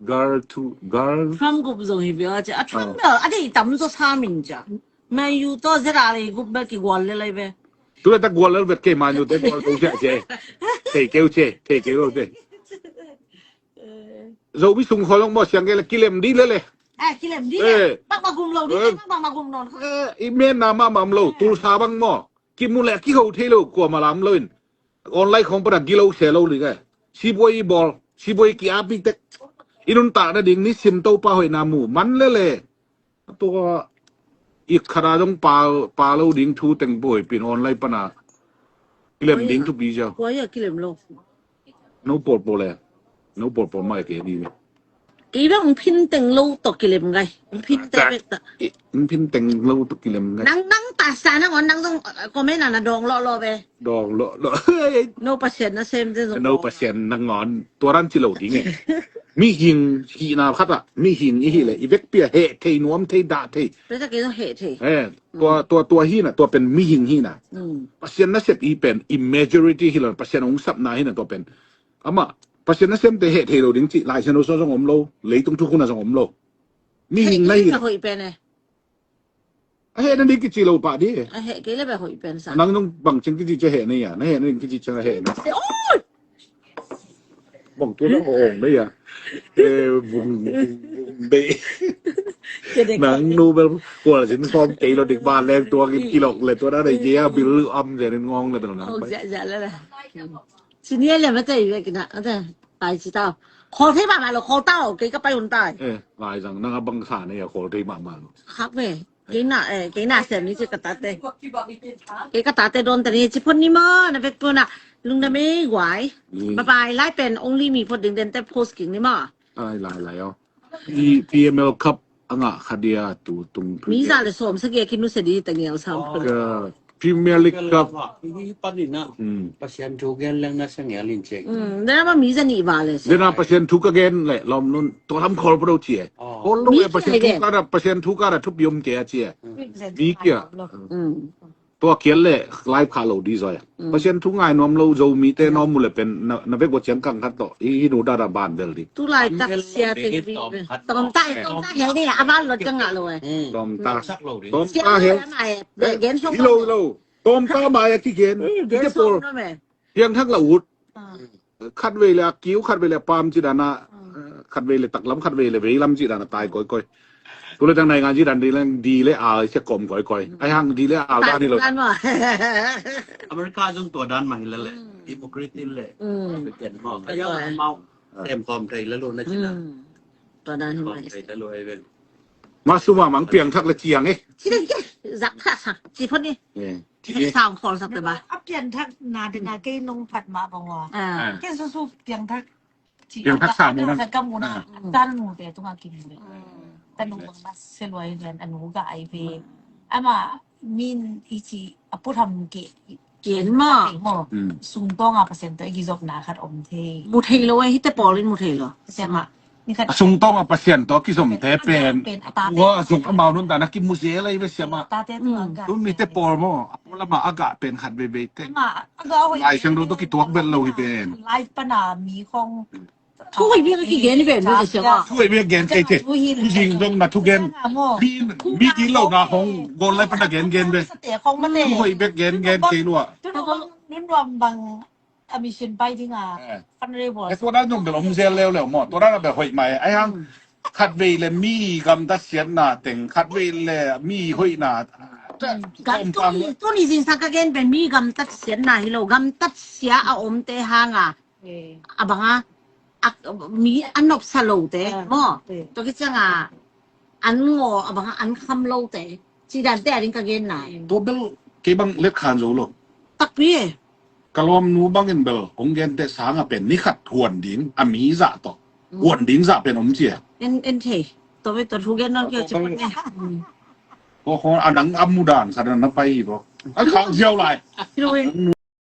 gar tu gar. Tham gup zok hi veo ci. A tham da a dei tam zo sa min cia. Man U to zera le gup be ki gual le lai be. Tu le ta gual le vet kei Man U te gual tu cia ce. Thei keu ce, thei keu ce. Zomi sung kholong mo siang kei le kilem di le le. Eh, kilem di le. Bak magum lo di, bak magum non. I men na ma mam lo, tul sa bang mo. Ki mu le ki ho thei lo kua ma lam lo in. Online khong pada gilo se lo li ka. Sibuai i bol, sibuai ki api tek. I nun ta na ding ni sim to pa hoi na mu. Man le le. Tua i khada dong pa pa lo ding thu teng boi pin online pana. Kilem ding thu pi ja. Kua ya kilem lo. No pol pol le. No pol pol mai ke di. Kei bang phin teng lo to kilem ngai. Phin te bek ta. Phin teng lo to kilem ngai. Nang nang ta sa nang on nang dong comment ana dong lo lo be. Dong lo lo. No Pasian na sem te dong. No Pasian nang on. Tua ran ci lo ding e. Mihing hi na khat a. Mihing i hi le. I vek pia he thei nuam thei da thei. Pe ta ke no he thei. Eh, tua tua tua hi na, tua pen mihing hi na. Pasian na sep i pen i majority hi lo. Pasian ong sap na hi na tua pen. Ama Pasian na sem te he thei lo ding ci lai sian lo so zong om lo, leitung thu khun a zong om lo. Mi hing na hi. Hoi pen e. A he na ding kici lo pa di. A he kei le be hoi pen sa. Nang nong bang cing kici ce he na ya, na he na ding kici ce he na. Oi. Bang tu na ong na ya. Eh, bung bung bung be. Nang nu bel kual sin form kei lo dik ba leng tua kin kilok le tua na dei ya bil am ze nin ngong le bel nang. Ong ja ja le le. Senior le ma tei ve kina ate pai ci tau. Khol thei mahmah lo khol tau kei ka pai un tai. Eh, lai zang nang a bang sa ne ya khol thei mahmah lo. Khak ve. Kei na eh kei na sem ni ci ka tate. Kei ka tate don te ni ci phon ni ma na vek phon na. Lungdam e guai. Bye bye lai pen only mi phot ding den te post king ni ma. Lai lai lai o. P P M L Cup a ngah kha dia tu tung. Mi za le sawm sagih a kinusia di ta ngial sam phun. Ka Premier League Cup. Hi pan in ah. Pasian thu gen leng na sa ngial in cek. Dena ma mi za nih va le. Dena Pasian thu ka gen le lawm nun. Tua lam khawl pado ci e. Khawl lo e Pasian thu ka da, Pasian thu ka da thupi om ke a ci e. Mi kia. Tua kial le live kha lo di zoi a. Mm. Pasian thu ngai nuam lo Zomite nuam mu le pen na, na vek bo ciang kang khat tawh. Hi, hi nu dada ban vel di. Tu lai tak sia te hi. Tawm ta, tawm ta hel ni a ban lo ciang ngah lo eh. Tawm ta. Tawm ta hel. Gen song hi lo lo. Tawm ta mai a kigen. Gen song no me. Piang thak la ut. Khat vei le a kiu, khat vei le a pam ci dana, khat vei le taklam, khat vei le veilam ci dana tai koikoi. Tu le tang nai ngan ci dan di le, di le a sia kom koikoi. Ai hang di le a dan ni lo. America zong tua dan mah hi le le. Democracy le. Ken mah. Ai hang mau. Tem kom thei le lo na ci na. Tua dan hi mai. Kom thei le lo ai ven. Ma suma mang piang thak le ciang eh. Ci le zak thak sa. Ci phot ni. Sang khol sak te ba. A pian thak na te na kei nong phat ma bang wa. Kei su su pian thak. Pian thak sa mu na. Sa ka mu na. Tan mu te tunga kim mu. Tan nong bang na se luai len anu ga ai ve. Ama min i ci a pu tham ke. Ken ma. Sung tong a percent to i ki zop na khat om the. Mu thei lo eh, hi te pawl in mu thei lo. Siama. A sung tong a Pasian tawh kizomte pen, tua a zong amau nuntakna kimu zel ahi ve siama. Tun mite pawl maw, a pawl ama a gah pen khat veivei te. Lai Siangtho tawh kituak bel lo hi pen. Lai pana mi khong. Thu hoih bek a kigen hi pen ve siama. Thu hoih bek gen kei te. Thu zing zong na thu gen. Mi, mi dil lo na hong gol lai pana gen gen ve. Thu hoih bek gen gen kei lua. Nun nuam bang a mission pai ding a fundraise. Tua dan zong bel om zel leuleu maw. Tua dan a bel hoih mai. Ai hang khat vei le mi gamtat siatna teng, khat vei le mi hoihna. Tuni zingsa ka gen pen mi gamtat siatna hi lo, gamtat sia a omte hanga a banga mi a nopsa lote maw. Tua kicianga an ngaw a banga an kham lote. Ci dante a ding ka gen nai. Tua bel kei bang let khan zo lo. Takpi e. Ka lawmnu bangin bel hong gente sanga pen ni khat huan ding a mi zah tawh. Huan ding zah pen om cia. En, en thei. Tua bel tua thu gen nong kia ci pon ne. Ko ko a nang a mudan khat na pai hi bo. A khang ziau lai.